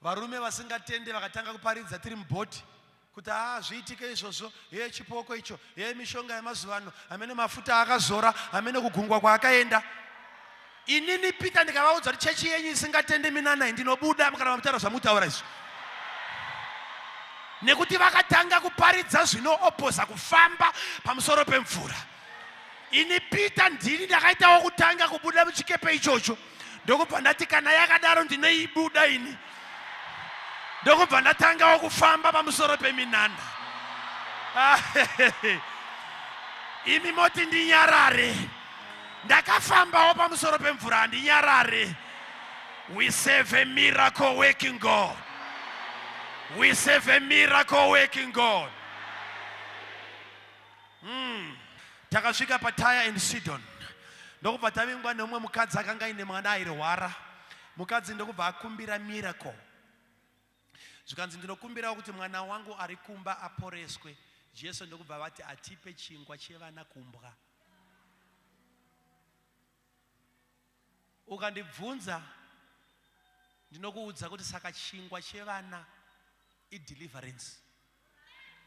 A: Varume vasingatende vakatanga kuparidza tiri mubhoti kuti haa zviitike izvozvo, hee chipoko icho, hee mishonga yemazuva ano, hamene mafuta akazora, hamene kugungwa kwaakaenda. Inini Peter ndikavaudza kuti chechi yenyu isingatende minana ndinobuda kana mamutaura zvamutaura izvi. Nekuti vakatanga kuparidza zvinoopoza kufamba pamusoro pemvura. Ini Peter ndini ndakaitawo kutanga kubuda muchikepe ichocho. Ndokubva ndati kana yakadaro ndinoibuda ini. Ndokubva ndatangawo kufamba pamusoro peminana. Imi moti ndinyarare. Ndakafambawo pamusoro pemvura handinyarare. We serve a miracle working God. We serve a miracle working God. Takasvika paTyre and Sidon ndokubva tavingwa neumwe mukadzi akanga aine mwana airwara. Mukadzi ndokubva akumbira miracle. Zvikanzi ndinokumbirawo kuti mwana wangu ari kumba aporeswe. Jesu ndokubva vati atipe chingwa chevana kumbwa. Ukandibvunza ndinokuudza kuti saka chingwa chevana ideliverance.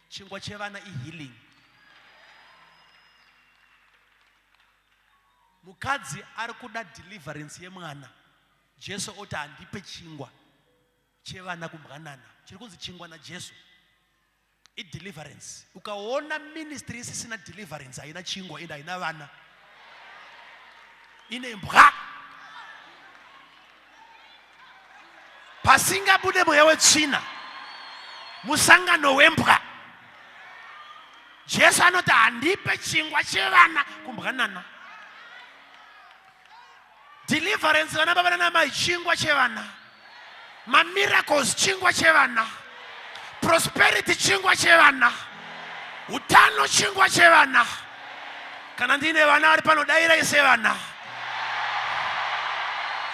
A: Chingwa chevana ihealing. Mukadzi ari kuda deliverance yemwana. Jesu oti handipe chingwa chevana kumbwanana. Chiri kunzi chingwa naJesu. Ideliverance. Ukaona ministry isisina deliverance haina chingwa ende haina vana. Ine mbwa. Pasingabude mweya wetsvina musangano wembwa. Jesu anoti handipe chingwa chevana kumbwanana. Deliverance vana baba nana mai chingwa chevana. Mamiracles chingwa chevana. Prosperity chingwa chevana. Utano chingwa chevana. Kana ndine vana vari pano dairai sevana.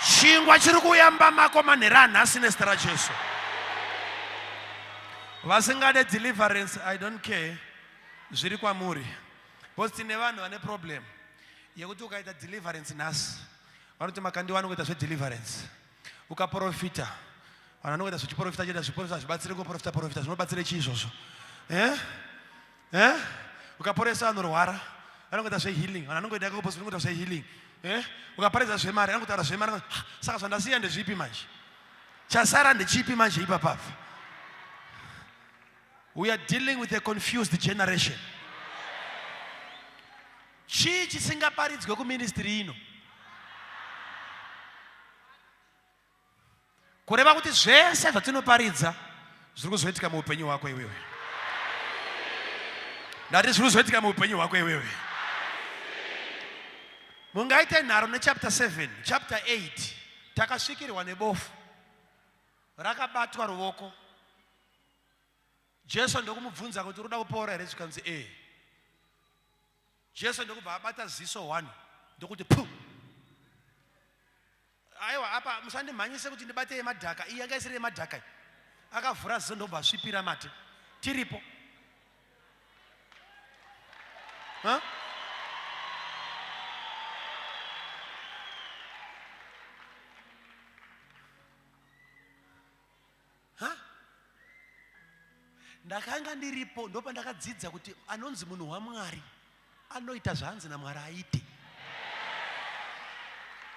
A: Chingwa chiri kuyamba mako manhero anhasi nezita raJesu. Vasingade deliverance I don't care zviri kwamuri. Because tine vanhu vane problem yekuti ukaita deliverance nhasi vanoti makandiwa anokuita zvedeliverance. Ukaprofita vanhu vanokuita zvechiprofita chete zviprofita zvibatsire kuprofita profita zvinobatsire chii izvozvo? Eh? Eh? Ukaporesa vanorwara vanongoita zvehealing, vanhu vanongoita kuposa vanongoita zvehealing. Eh? Ukaparidza zvemari vanongotaura zvemari. Ah, saka zvandasiya ndezvipi manje? Chasara ndechipi manje ipapapa? We are dealing with a confused generation. Chii chisingaparidzwe kuministry ino? Kureva kuti zvese zvatinoparidza zviri kuzoitika muupenyu hwako iwewe. Ndati zviri kuzoitika muupenyu hwako iwewe. Mungaite nharo nechapter 7, chapter 8 takasvikirwa nebofu rakabatwa ruoko. Jesu ndokumubvunza kuti unoda kupora here zvikanzi ee. Jesu ndokubva abata ziso 1 ndokuti pu. Aiwa apa musandimhanyise kuti ndibate yemadhaka iyi yanga isiri yemadhaka iyi. Akavhura ziso ndobva asvipira mate. Tiripo. Huh? Huh? Ndakanga ndiripo ndopandakadzidza kuti anonzi munhu waMwari anoita zvaanzi naMwari aite.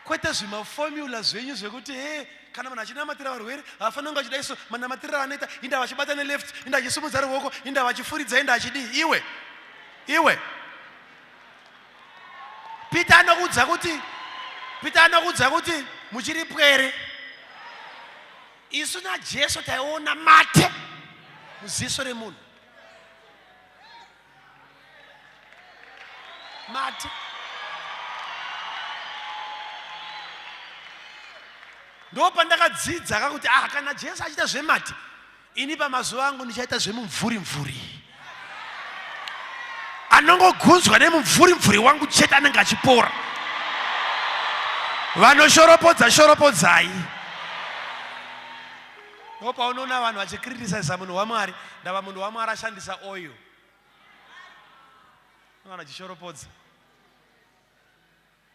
A: Kwete zvimafomula zvenyu zvekuti he kana munhu achinamatira varwere haafanira kunge achida iso manamatiriro anoita inda vachibata neleft, inda achisimudza ruoko, inda vachifuridza, inda achidii. Iwe iwe Peter anokuudza kuti, Peter anokuudza kuti muchiri pwere. Isu naJesu taiona mate muziso remunhu. Mate. Ndopandakadzidza ka kuti ah, kana Jesu achiita zvemate, ini pamazuva angu ndichaita zvemumvuri mvuri. Anongogunzwa nemumvuri mvuri wangu chete anenge achipora. Vanoshoropodza shoropodzai. Ndopaunoona vanhu vachikritisaiza munhu waMwari, ndava munhu waMwari ashandisa oil. Vanhu vachishoropodza.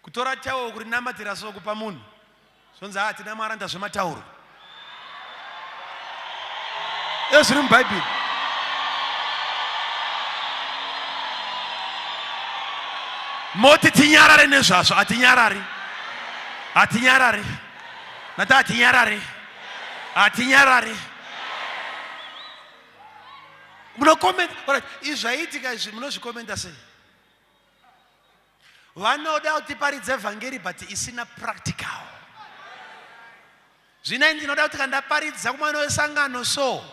A: Kutora towel kurinamatira so kupa munhu. Zvonzi haa tina Mwari anoita zvematauro. Izvo zviri muBhaibheri. Moti tinyarare nezvazvo, hatinyarari. Hatinyarari. Nati hatinyarari. Hatinyarari. Munokomenta, alright, izvi zvaiitika izvi munozvikomenta sei? Vanoda kuti tiparidze vhangeri but isina practical. Zvino ini ndinoda kuti kana ndaparidza kumwana wesangano so,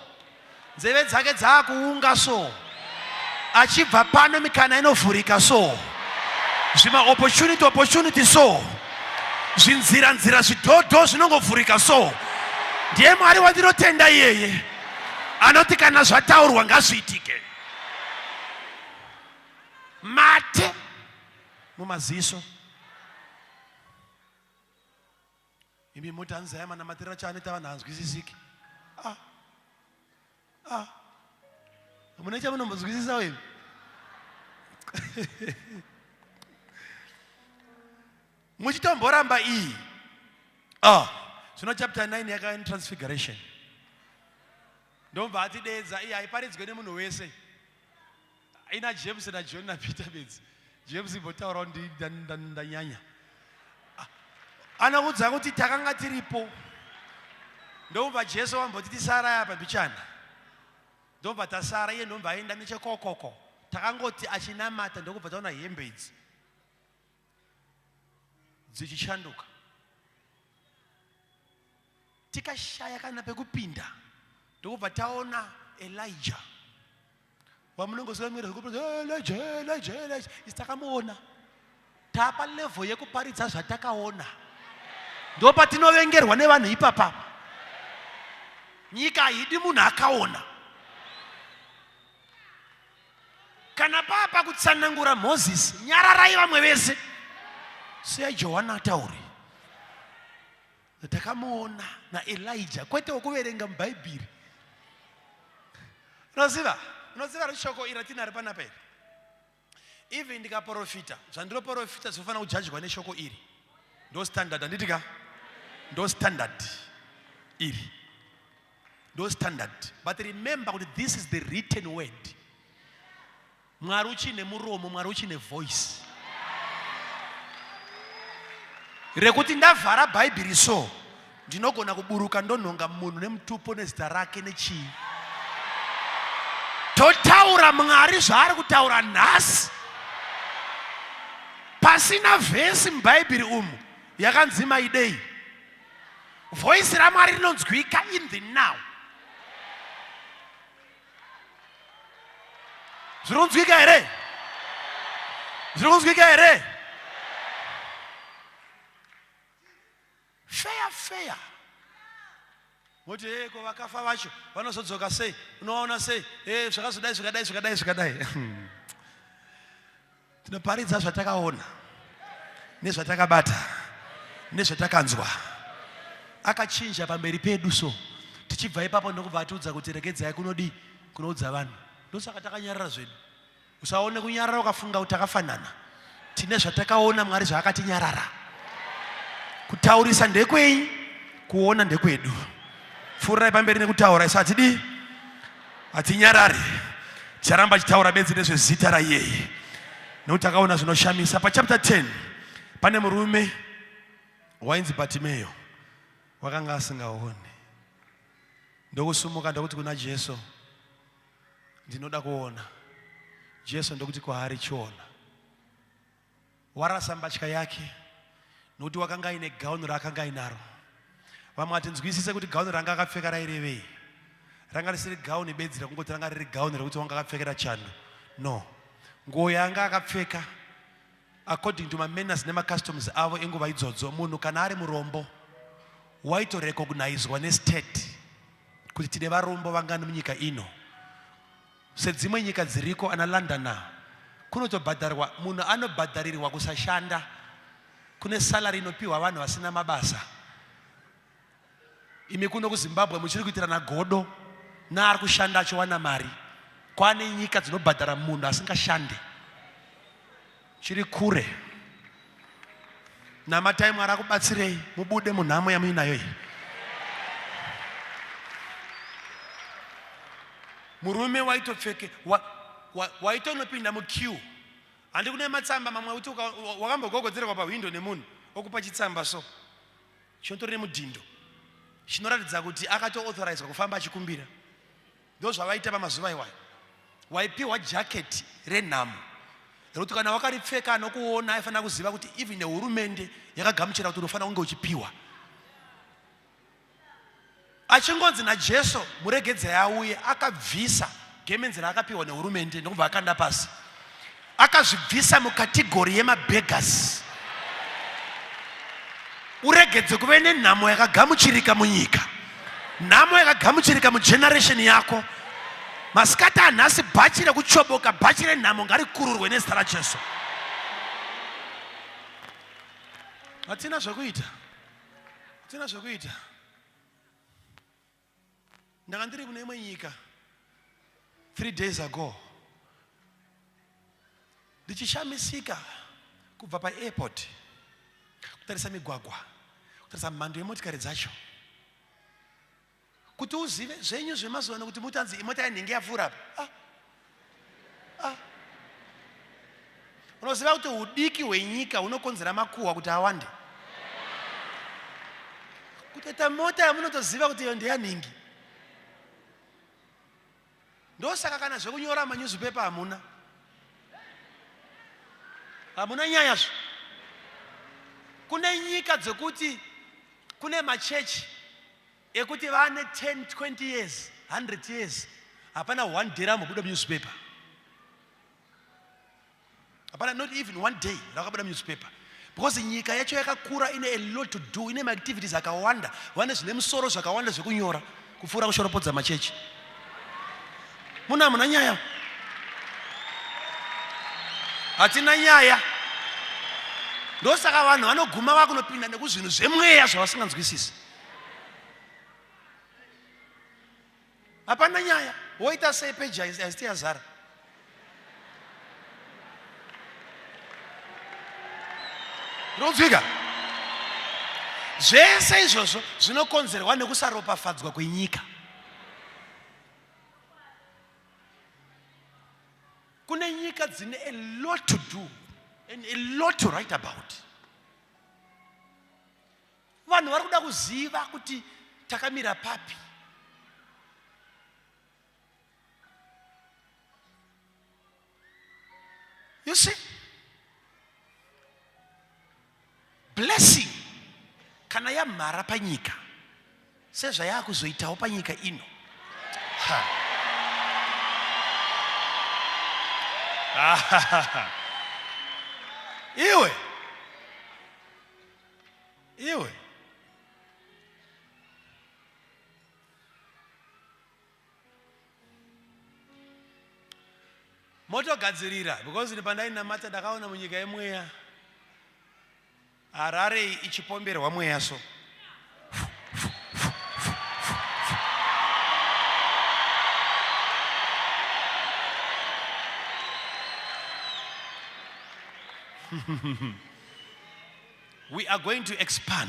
A: nzeve dzake dzaakuunga so, achibva pano mikana inovhurika so, zvima opportunity opportunity so, zvinzira nzira zvidhodho zvinongovhurika so. Ndiye Mwari wandinotenda iyeye, anoti kana zvataurwa ngazviitike. Mate mumaziso. Imi moti hanzi aya manamatiro acho anoita vanhu hanzwisisiki. Ah. Ah. Mune chamunombonzwisisawo imi? Muchitomboramba iyi. Ah. Zvino chapter 9 yaka transfiguration. Ndobva atideedza iye haiparidzwe nemunhu wese. Ina James na John na Peter bedzi. James imbotaurawo ndanyanya. Ah, anoudza kuti takanga tiripo. Ndobva Jesu wamboti tisara apa bichana. Ndobva tasara iye ndobva aenda nechekokoko. Takangoti achinamata ndokubva taona hembe idzi dzichishanduka. Tikashaya kana pekupinda ndokubva taona Elijah wamunongoswera Elijah, Elijah, Elijah. Isi takamuona tapa level yekuparidza zvatakaona, ndopatinovengerwa nevanhu ipapa. Nyika haidi munhu akaona. Kana papa kutsanangura Moses, nyararai vamwe vese, siyai Johana ataure. Takamuona naElijah, kwete wekuverenga muBhaibheri. Unoziva, unoziva rishoko iri ratinaro panapa iri. Even ndikaprofita, zvandinoprofita zvinofanira kujajwa neshoko iri. Ndo standard, handiti ka? Ndo standard iri. Ndo standard. But remember kuti this is the written word. Mwari uchine muromo, Mwari uchine voice rekuti ndavhara Bhaibheri so ndinogona kuburuka ndonhonga munhu nemutupo nezita rake nechii, totaura Mwari zvaari kutaura nhasi pasina vhesi muBhaibheri umu yakanzi maidei. Voice raMwari rinonzwika in the now. Zviri kunzwika here? Zviri kunzwika here? Fair fair. Moti hey, ko vakafa vacho vanozodzoka sei? Unovaona sei? Hey, zvakazodai zvakadai zvakadai zvakadai. Tinoparidza zvatakaona nezvatakabata nezvatakanzwa. Akachinja pamberi pedu so tichibva ipapo ndokubva atiudza kuti regedzai kunodii kunoudza vanhu. Ndosaka takanyarara zvedu. Usaone kunyarara ukafunga kuti takafanana. Tine zvatakaona Mwari zvaakatinyarara. Kutaurisa ndekwenyu, kuona ndekwedu. Pfuurirai pamberi nekutaura, isu hatidii, hatinyarari. Ticharamba chitaura bedzi nezvezita raiyeye, nekuti takaona zvinoshamisa. Pachapter 10 pane murume Wainzi Bhatimeyo wakanga asingaoni. Ndokusumuka ndokuti kuna Jesu, ndinoda kuona. Jesu ndokuti kwaari, chiona. Warasa mbatya yake nokuti wakanga aine gauni raakanga ainaro. Vamwe hatinzwisise kuti gauni ranga akapfeka rairevei. Ranga risiri gauni bedzi rekungoti ranga riri gauni rekuti wanga akapfekera chando. No. Nguo yaanga akapfeka according to mamanners nemacustoms avo enguva idzodzo, munhu kana ari murombo waitorecognizwa nestate kuti tine varombo vangani munyika ino. Sedzimwe nyika dziriko ana Londoner kunotobhadharwa munhu anobhadharirwa kusashanda kune salary inopiwa vanhu vasina mabasa. Imi kuno kuZimbabwe muchiri kuitirana godo naari kushanda achiwana mari. Kwane nyika dzinobhadhara munhu asingashande. Chiri kure. Namatai Mwari akubatsirei mubude munhamo yamuinayo iyi. Murume waitopfeke waitonopinda wa, wa muqueue. Handi kune matsamba mamwe ekuti wakambogogodzerwa pahwindo nemunhu okupa chitsamba so chinotori nemudhindo chinoratidza kuti akatoauthorizwa kufamba achikumbira. Ndozvavaita pamazuva iwayo. Waipiwa jacket renhamo rekuti kana wakaripfeka anokuona aifanira kuziva kuti even nehurumende yakagamuchira kuti unofanira kunge uchipiwa. Achingonzi naJesu muregedzai auye, akabvisa gemenzi raakapiwa nehurumende ndokubva akanda pasi. Akazvibvisa mukategori yemabeggars. Uregedze kuve nenhamo yakagamuchirika munyika, nhamo yakagamuchirika mugeneration yako. Masikati anhasi bhachi rekuchoboka, bhachi renhamo ngarikururwe nezita raJesu. Hatina zvekuita, hatina zvekuita. Ndanga ndiri kune imwe nyika 3 days ago ndichishamisika kubva paairport kutarisa migwagwa, kutarisa mhando yemotikari dzacho, kuti uzive zvenyu zvemazuva ano kuti mutanzi imota yanhingi yapfuura apa. Ah. Ah. Unoziva kuti hudiki hwenyika hunokonzera makuhwa kuti awande. Kutoita mota yamunotoziva kuti iyo ndeyanhingi. Ndosaka kana zvekunyora manewspaper hamuna. Hamuna nyaya zve. Kune nyika dzekuti kune machechi ekuti vane 10 20 years 100 years hapana one day rambobuda munewspaper hapana not even one day rakabuda munewspaper because nyika yacho yakakura ine a lot to do ine maactivities akawanda vane zvine musoro zvakawanda zvekunyora kupfuura kushoropodza machechi muna hamuna nyaya hatina nyaya ndosaka vanhu vanoguma vakunopinda nekuzvinhu zvemweya zvavasinganzwisisi hapana nyaya woita sei peji haisiti yazara ndinonzwika zvese izvozvo zvinokonzerwa nekusaropafadzwa kwenyika kune nyika dzine a lot to do and a lot to write about Vanhu vari kuda kuziva kuti takamira papi. You see? Blessing kana yamhara panyika sezvayakuzoitawo panyika ino. Ha. Iwe iwe motogadzirira because ini pandainamata ndakaona munyika yemweya harare ichipomberwa mweya so We are going to expand.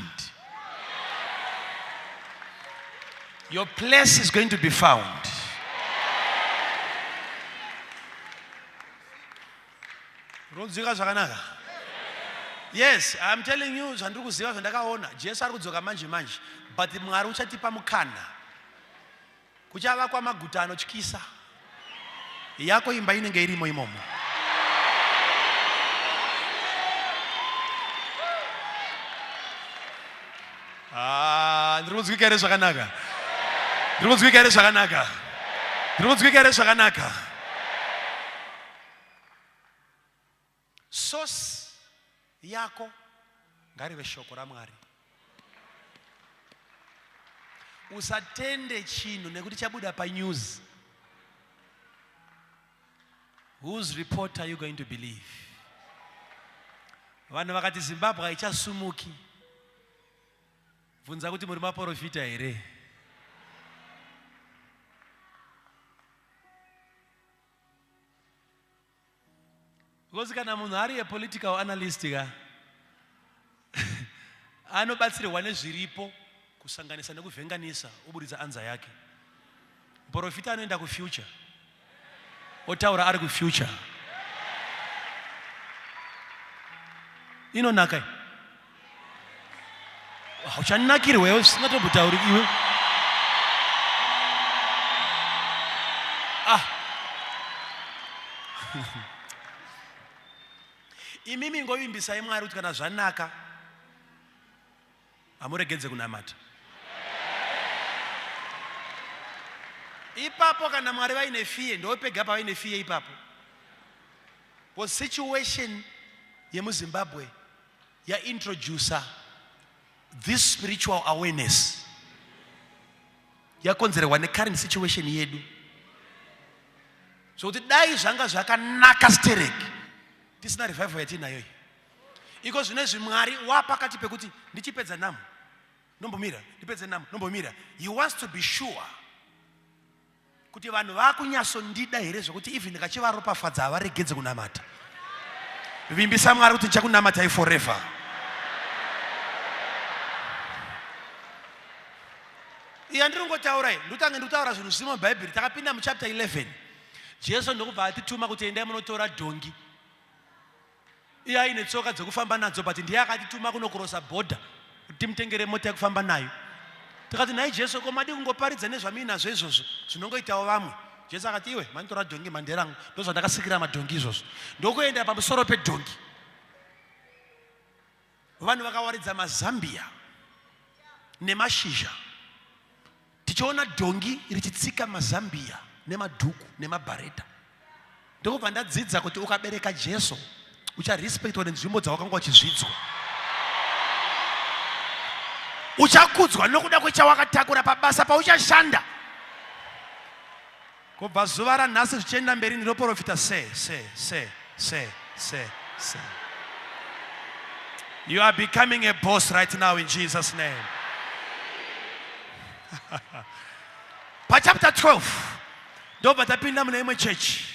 A: Your place is going to be found. Ronzwika zvakanaka. Yes, I'm telling you zvandiri kuziva, zvandakaona. Jesu ari kudzoka manje manje, but Mwari uchatipa mukana. Kuchavakwa maguta anotyisa. Yako imba inenge irimo imomo. Ah, ndiri kunzwika here zvakanaka? Ndiri kunzwika here zvakanaka? Ndiri kunzwika here zvakanaka? Source yako ngarive shoko raMwari. Usatende chinhu nekuti chabuda panews. Whose report are you going to believe? Vanhu vakati Zimbabwe haichasumuki. Bvunza kuti muri maporofita here? Because kana munhu ari a political analyst ka, anobatsirwa nezviripo kusanganisa nekuvhenganisa oburitsa anza yake. Muprofita anoenda kufuture, otaura ari kufuture. Inonaka iyi. Hauchanakirwa iwe zvisingatombotauri iwe. Ah. Imimi ngovimbisai Mwari kuti kana zvanaka hamuregedze kunamata. Ipapo kana Mwari vaine fiye, ndopega pavaine fiye ipapo. Because situation yemuZimbabwe yaintroducer this spiritual awareness yakonzerwa necurrent situation yedu, zvokuti dai zvanga zvakanaka stereki tisina revival yatinayo iyi. Iko zvino izvi Mwari wapakati pekuti ndichipedza namo ndombomira, ndipedze namo ndombomira. He wants to be sure kuti vanhu vakunyatsondida here, zvekuti even ndikachivaropafadza havaregedze kunamata. Vimbisa Mwari kuti ndichakunamatai forever. Iya ndiri kungotaura iyi, ndotange ndikutaura zvinhu zvisimo mubhaibheri. Takapinda muchapter 11, Jesu ndokubva atituma kuti endai munotora dhongi. Iye aine tsoka dzekufamba nadzo, but ndiye akatituma kunokrosa bhodha kuti timutengere mota yekufamba nayo. Tikati nhai Jesu, ko madi kungoparidza nezvamuinazvo izvozvo zvinongoitawo vamwe? Jesu akati iwe manditora dhongi manderangu, ndozvandakasikira madhongi izvozvo. Ndokuenda pamusoro pedhongi, vanhu vakawaridza mazambia nemashizha, tichiona dhongi richitsika mazambia nemadhuku nemabhareta. Ndokubva ndadzidza kuti ukabereka Jesu ucharespektwa nenzvimbo dzawakanga uchizvidzwa, uchakudzwa nokuda kwechawakatakura pabasa pauchashanda. Kubva zuva ranhasi zvichienda mberi ndinoprofita se se se se se se. You are becoming a boss right now in Jesus name. Pachapter 12 ndobva tapinda mune imwe chechi,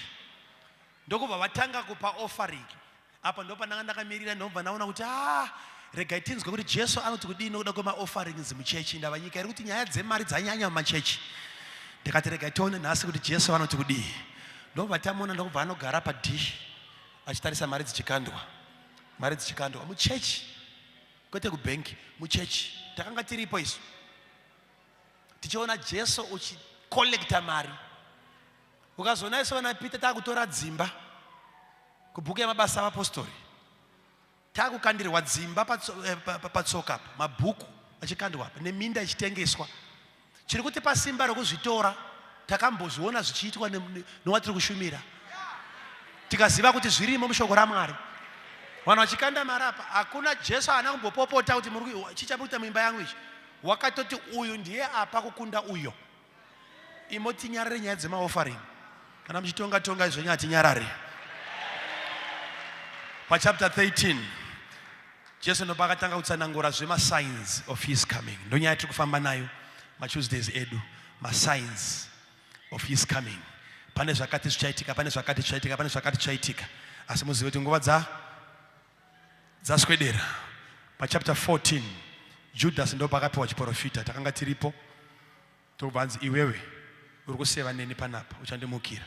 A: ndokubva vatanga kupa offering. Apa ndopandanga ndakamirira, ndobva ndaona kuti ah, regai tinzwe kuti Jesu anoti kudii nokuda kwemaofferings muchechi. Ndava nyika iri kuti nyaya dzemari dzanyanya mumachechi. Ndikati regai tione nhasi kuti Jesu anoti kudii. Ndobva tamuona, ndokubva anogara padhishi achitarisa mari dzichikandwa, mari dzichikandwa muchechi, kwete kubhenki, muchechi. Takanga tiripo isu tichiona Jesu uchikolekta mari. Ukazoona isu vana Peter takutora dzimba kubhuku yamabasa avapostori, takukandirwa dzimba patsoka apa, mabhuku achikandwa apa, neminda ichitengeswa. Chiri kutipa simba rokuzvitora, takambozviona zvichiitwa nowatiri kushumira, tikaziva kuti zvirimo mushoko raMwari. Vanhu vachikanda mari apa, hakuna Jesu haana kumbopopota kuti chichabuta muimba yangu ichi. Wakatoti uyu ndiye apa kukunda uyo. Imo tinyarare nyaya dzemaoffering. Kana muchitonga tonga izvo nyaya tinyarare. Pachapter 13 Jesu ndopakatanga kutsanangura zvemasigns of his coming. Ndonyaya tiri kufamba nayo maTuesdays edu, masigns of his coming. Pane zvakati zvichaitika, pane zvakati zvichaitika, pane zvakati zvichaitika. Asi muzive kuti nguva dzaswedera. Pachapter 14 Judas ndopakapiwa chiprofita, takanga tiripo. Tobva anzi iwewe uri kuseva neni panapa uchandimukira.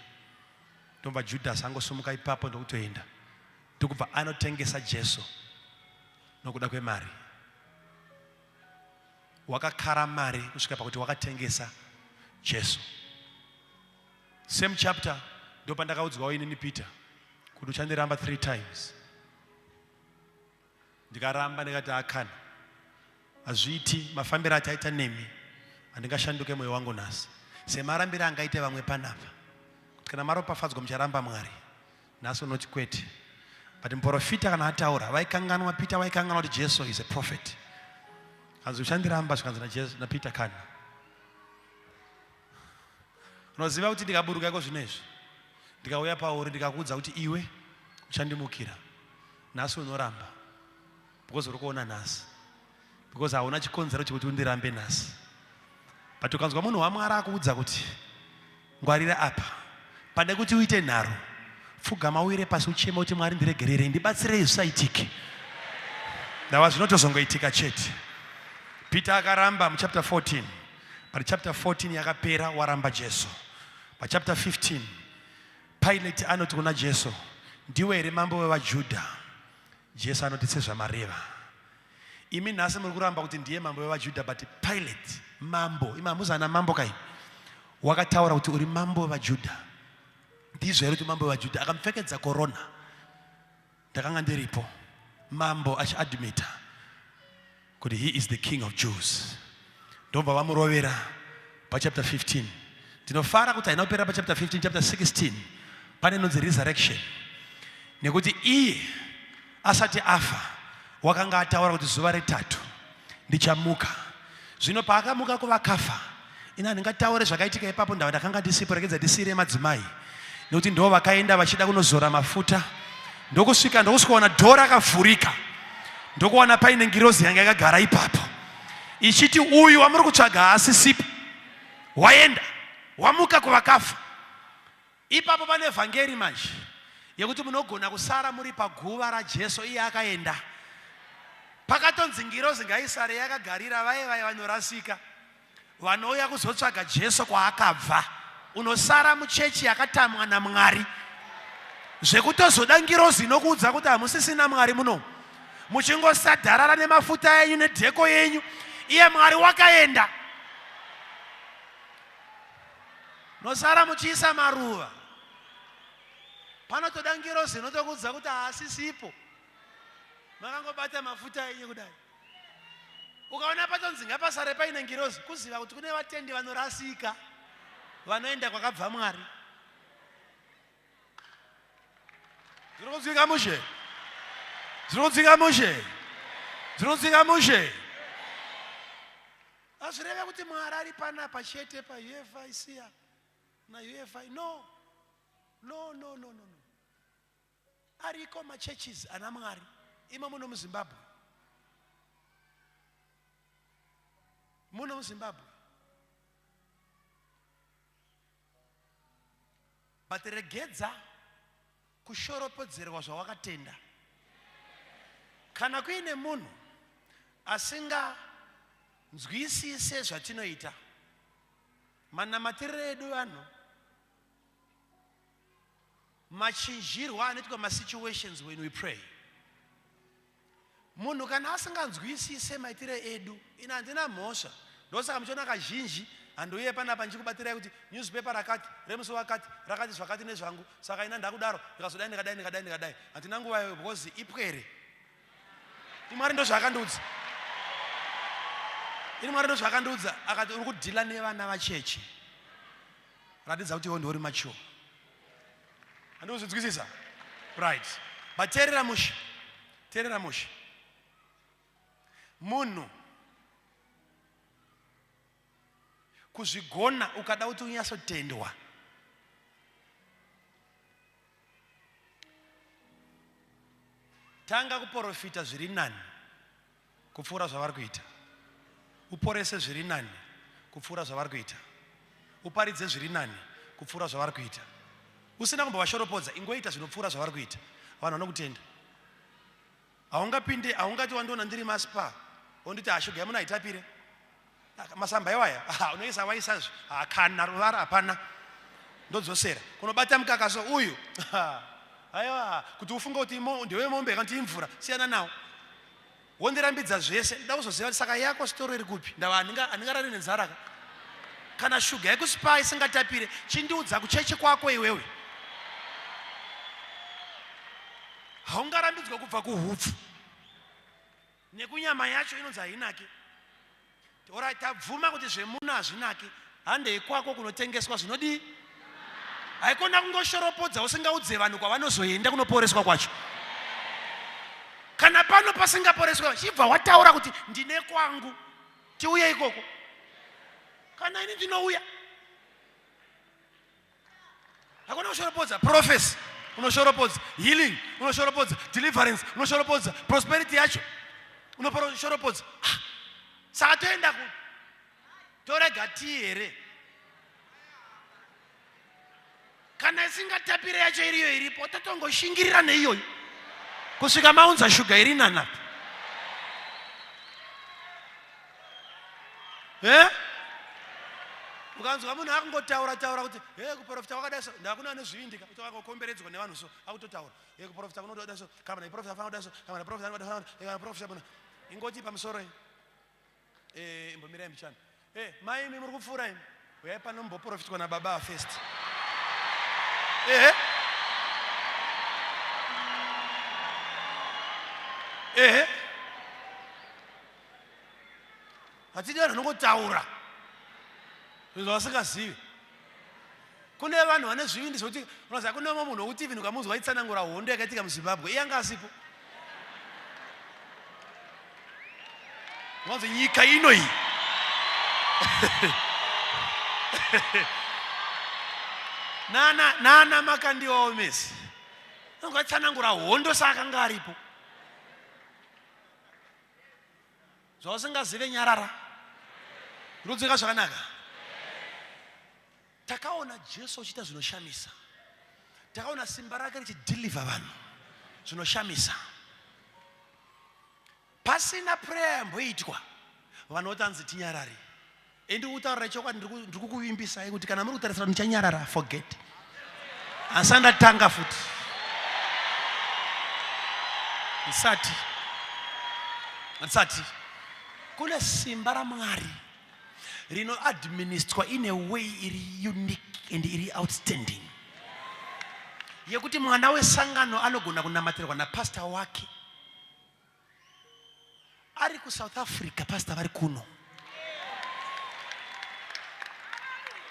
A: Ndobva Judas angosumuka ipapo ndokutoenda, ndokubva anotengesa Jesu. Nokuda kwemari. Wakakara mari kusvika pakuti wakatengesa Jesu. Same chapter ndopandakaudzwawo inini Peter kuti uchandiramba 3 times. Ndikaramba ndikati akana. Hazviiti mafambiro ataita nemi handingashanduke moyo wangu nhasi. Semarambiro angaite vamwe panapa. Kuti kana maropafadzwa mucharamba Mwari. Nhasi unoti kwete. But muprofita kana ataura vaikanganwa Peter vaikanganwa kuti Jesu is a prophet. Kanzi uchandiramba zvikanzi naJesu naPeter kana. Unoziva kuti ndikaburuka iko zvino izvi ndikauya pauri ndikakuudza kuti iwe uchandimukira nhasi unoramba because uri kuona nhasi because hauna chikonzero chekuti undirambe nhasi but ukanzwa munhu wamwari akuudza kuti ngwarira apa pane kuti uite nharo pfugama uire pasi ucheme kuti mwari ndiregererei ndibatsirei zvisaitike ndava zvinotozongoitika chete peter akaramba muchapter 14 but chapter 14 yakapera waramba jesu pachapter 15 pilate anoti kuna jesu ndiwe here mambo wevajudha Jesu anoti sezvamareva. Imi nhasi muri kuramba kuti ndiye mambo wevaJudha but Pilate mambo, imi hamuzi ana mambo kai. Wakataura kuti uri mambo wevaJudha. Ndizvo here kuti mambo wevaJudha akamupfekedza korona. Ndakanga ndiripo. Mambo achiadmita kuti he is the king of Jews. Ndobva vamurovera pachapter 15. Ndinofara kuti haina kupera pachapter 15, chapter 16 pane inonzi resurrection, nekuti iye asati afa wakanga ataura kuti zuva retatu ndichamuka. Zvino paakamuka kuvakafa, ini handingataure zvakaitika ipapo, ndava ndakanga ndisipo, rekedza ndisiire madzimai, nekuti ndo vakaenda vachida kunozora mafuta, ndokusvika ndokusvikaona dhoo rakavhurika, ndokuwana paine ngirozi yanga yakagara ipapo ichiti, uyu wamuri kutsvaga haasisipo, waenda, wamuka kuvakafa. Ipapo pane vhangeri manje yekuti munogona kusara muri paguva raJesu iye akaenda. Pakatonzi ngirozi ngaisare yakagarira vaye vaye vanorasika vanouya kuzotsvaga Jesu kwaakabva. Unosara muchechi yakatamwa naMwari zvekutozoda ngirozi inokuudza kuti hamusisina Mwari muno, muchingosadharara nemafuta enyu nedheko yenyu, iye Mwari wakaenda. Nosara muchiisa maruva panotoda ngirozi inotokuudza kuti haasisipo, makangobata mafuta enyu kudai. Ukaona patonzi ngapasare paine ngirozi, kuziva kuti kune vatendi vanorasika vanoenda kwakabva Mwari. Zviri kunzwika mushe? Zviri kunzwika mushe? Zviri kunzwika mushe? Hazvireve kuti Mwari ari panapa chete paUFIC apa na UFI. No, no, no, no, no, no. Ariko machurches ana Mwari imo muno muZimbabwe, muno muZimbabwe. But regedza kushoropodzerwa zvawakatenda. Kana kuine munhu asinganzwisise zvatinoita, manamatiriro edu vanhu, machinjirwo anoitwa masituations when we pray, Munhu kana asinganzwisise maitire edu, ini handina mhosva. Ndosaka muchiona kazhinji handiuye panapa ndichikubatirai kuti newspaper rakati remusi wakati rakati zvakati nezvangu, saka ini ndakudaro ndikazodai ndikadai ndikadai ndikadai. Handina nguva iyoyo because ipwere. Ini Mwari ndozvaakandiudza. Ini Mwari ndozvaakandiudza akati uri kudhila nevana vacheche. Ratidza kuti iwe ndiwe uri mature. Handikuzvinzwisisa. Right. But teerera mushe. Teerera mushe. Munhu kuzvigona ukada kuti unyatsotendwa tanga kuporofita zviri nani kupfuura zvavari kuita, uporese zviri nani kupfuura zvavari kuita, uparidze zviri nani kupfuura zvavari kuita, usina kumbovashoropodza, ingoita zvinopfuura zvavari kuita, vanhu vanokutenda. Haungapinde, haungati wandiona ndiri maspa wonditi hashuga yemunhu haitapire masamba iwaya unoisa waisa hakana ruvara hapana ndodzosera kunobata mukaka so uyu aiwa kuti ufunge kuti ndewe mombe kana kuti imvura siyana nawo. Wondirambidza zvese, ndoda kuzoziva kuti saka yako sitoro iri kupi? Ndava handingarari nenzara ka. Kana shuga yekuSpar isingatapire, chindiudza kuchechi kwako iwewe. Haungarambidzwa kubva kuhupfu nekunyama yacho inonzi hainaki. Orai tabvuma kuti zvemuno hazvinaki, handei kwako kunotengeswa zvinodii? Haikona kungoshoropodza usingaudze vanhu kwavanozoenda kunoporeswa kwacho. Kana pano pasingaporeswa, chibva wataura kuti ndine kwangu, tiuye ikoko. Kana ini ndinouya. Hakuna kushoropodza prophecy, unoshoropodza healing, unoshoropodza deliverance, unoshoropodza prosperity yacho, unoshoropodza. Ah, saka toenda ku torega tii here? Kana isingatapire yacho iriyo iripo, totongoshingirira neiyoyo kusvika maunza shuga iri nanapa. Eh? Ukanzwa munhu akungotaura taura kuti he kuprofita kwakadai so, ndakuna anozvivindi ka kuti akangokomberedzwa nevanhu so akutotaura he kuprofita kunoda so, kana profita afana so, kana profita anoda so, kana profita munhu ingoti pamusoro iyi eh imbomirai mbichana eh mai imi muri kupfuura imi uyai pano mboprofitwa nababa first ehe ehe Hatidi vanhu vanongotaura zvinhu zvavasingazivi. Kune vanhu vane zvivindi zvekuti unoziva kune umwe munhu wekuti even ukamunzwa aitsanangura hondo yakaitika muZimbabwe iye anga asipo. Wanzi nyika ino iyi. Nana nana makandiwawo mesi. Ungatsanangura hondo saakanga aripo. Zvausingazive nyarara. Rudzika zvakanaka. Takaona Jesu achiita zvinoshamisa. Takaona simba rake richideliver vanhu zvinoshamisa. Pasina prayer yamboitwa vanhu votanzi tinyarare. Endi kutaurira chokwadi ndiri kukuvimbisai kuti kana muri kutarisira kuti ndichanyarara forget. Asi andatanga futi. Ndisati. Ndisati. Kune simba raMwari rinoadministrwa in a way iri unique and iri outstanding yekuti mwana wesangano anogona kunamatirwa napastor wake ari kuSouth Africa, pastor vari kuno.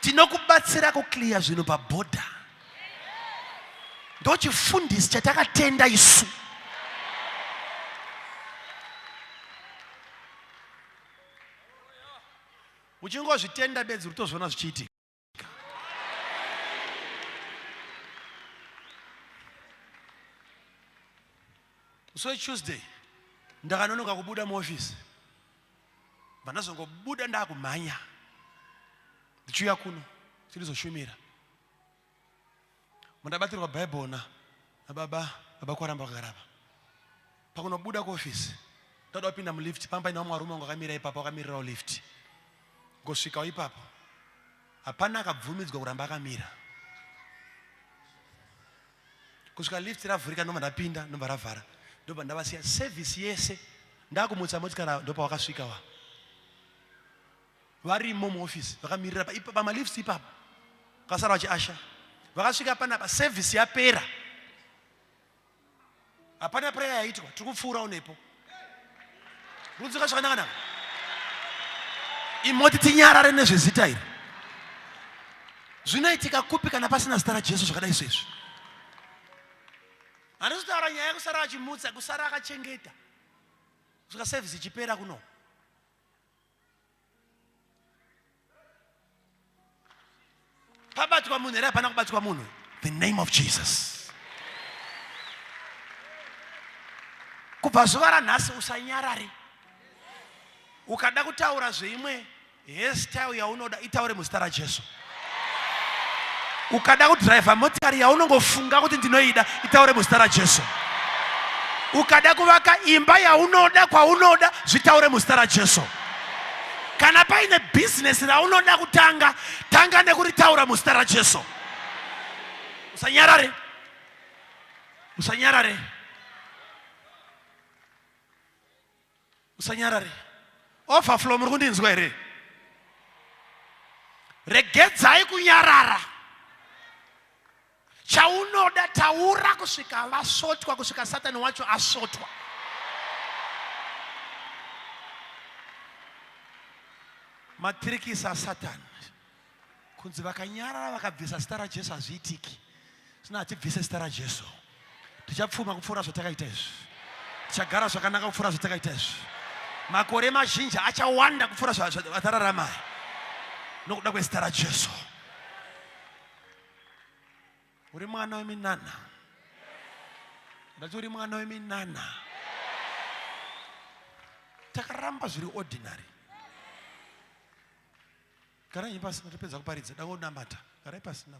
A: Tinokubatsira kuclear zvinhu pabhodha. Ndochifundisi chatakatenda isu. Uchingozvitenda bedzi uri kutozviona zvichiitika. Musi weTuesday ndakanonoka kubuda muofisi, bva ndazongobuda ndakumhanya ndichiuya kuno tirizoshumira. Mundabatirwa Bible na nababa baba kwaramba vakarapa. Pakunobuda kuofisi ndada kupinda mulift, panga paine vamwe varume vangu vakamira ipapo vakamirirawo lift. Ngosvikawo ipapo hapana akabvumidzwa kuramba akamira kusvika lift ravhurika ndobva ndapinda ndobva ravhara ndobva ndavasiya service yese ndakumutsa motikari ndopawakasvika wa varimo muoffice vakamirira pamalifts ipapo vakasara vachiasha vakasvika panapa service yapera hapana prayer yaitwa tiri kupfuurawo nepo runzika zvakanaka naka imoti tinyarare nezvezita iri zvinoitika kupi kana pasina zita rajesu zvakadai sezvi handisi kutaura nyaya yekusara achimutsa kusara akachengeta kusvika service ichipera kuno Pabatwa munhu here? Hapana kubatwa munhu. The name of Jesus. Kubva zuva ranhasi usanyarare. Ukada kutaura zveimwe hairstyle yaunoda itaure muzita raJesu. Ukada kudhiraivha motikari yaunongofunga kuti ndinoida itaure muzita raJesu. Ukada kuvaka imba yaunoda kwaunoda zvitaure muzita raJesu. Kana paine bhizinesi raunoda kutanga, tanga nekuritaura muzita raJesu. Usanyarare, usanyarare. Usanyarare. Overflow, muri kundinzwa here? Regedzai kunyarara. Chaunoda taura kusvika vasotwa, kusvika Satani wacho asotwa. Matirikisi aSatani kunzi vakanyarara vakabvisa zita raJesu hazviitiki. Zvino hatibvise zita raJesu, tichapfuma kupfuura zvatakaita izvi, tichagara zvakanaka kupfuura zvatakaita izvi, makore mazhinji achawanda kupfuura zvatararama nokuda kwezita raJesu. Uri mwana weminana, ndati uri mwana weminana. Takaramba zviri ordinary. Garai pasi, ndapedza kuparidza, dangonamata. Garai pasi, namata.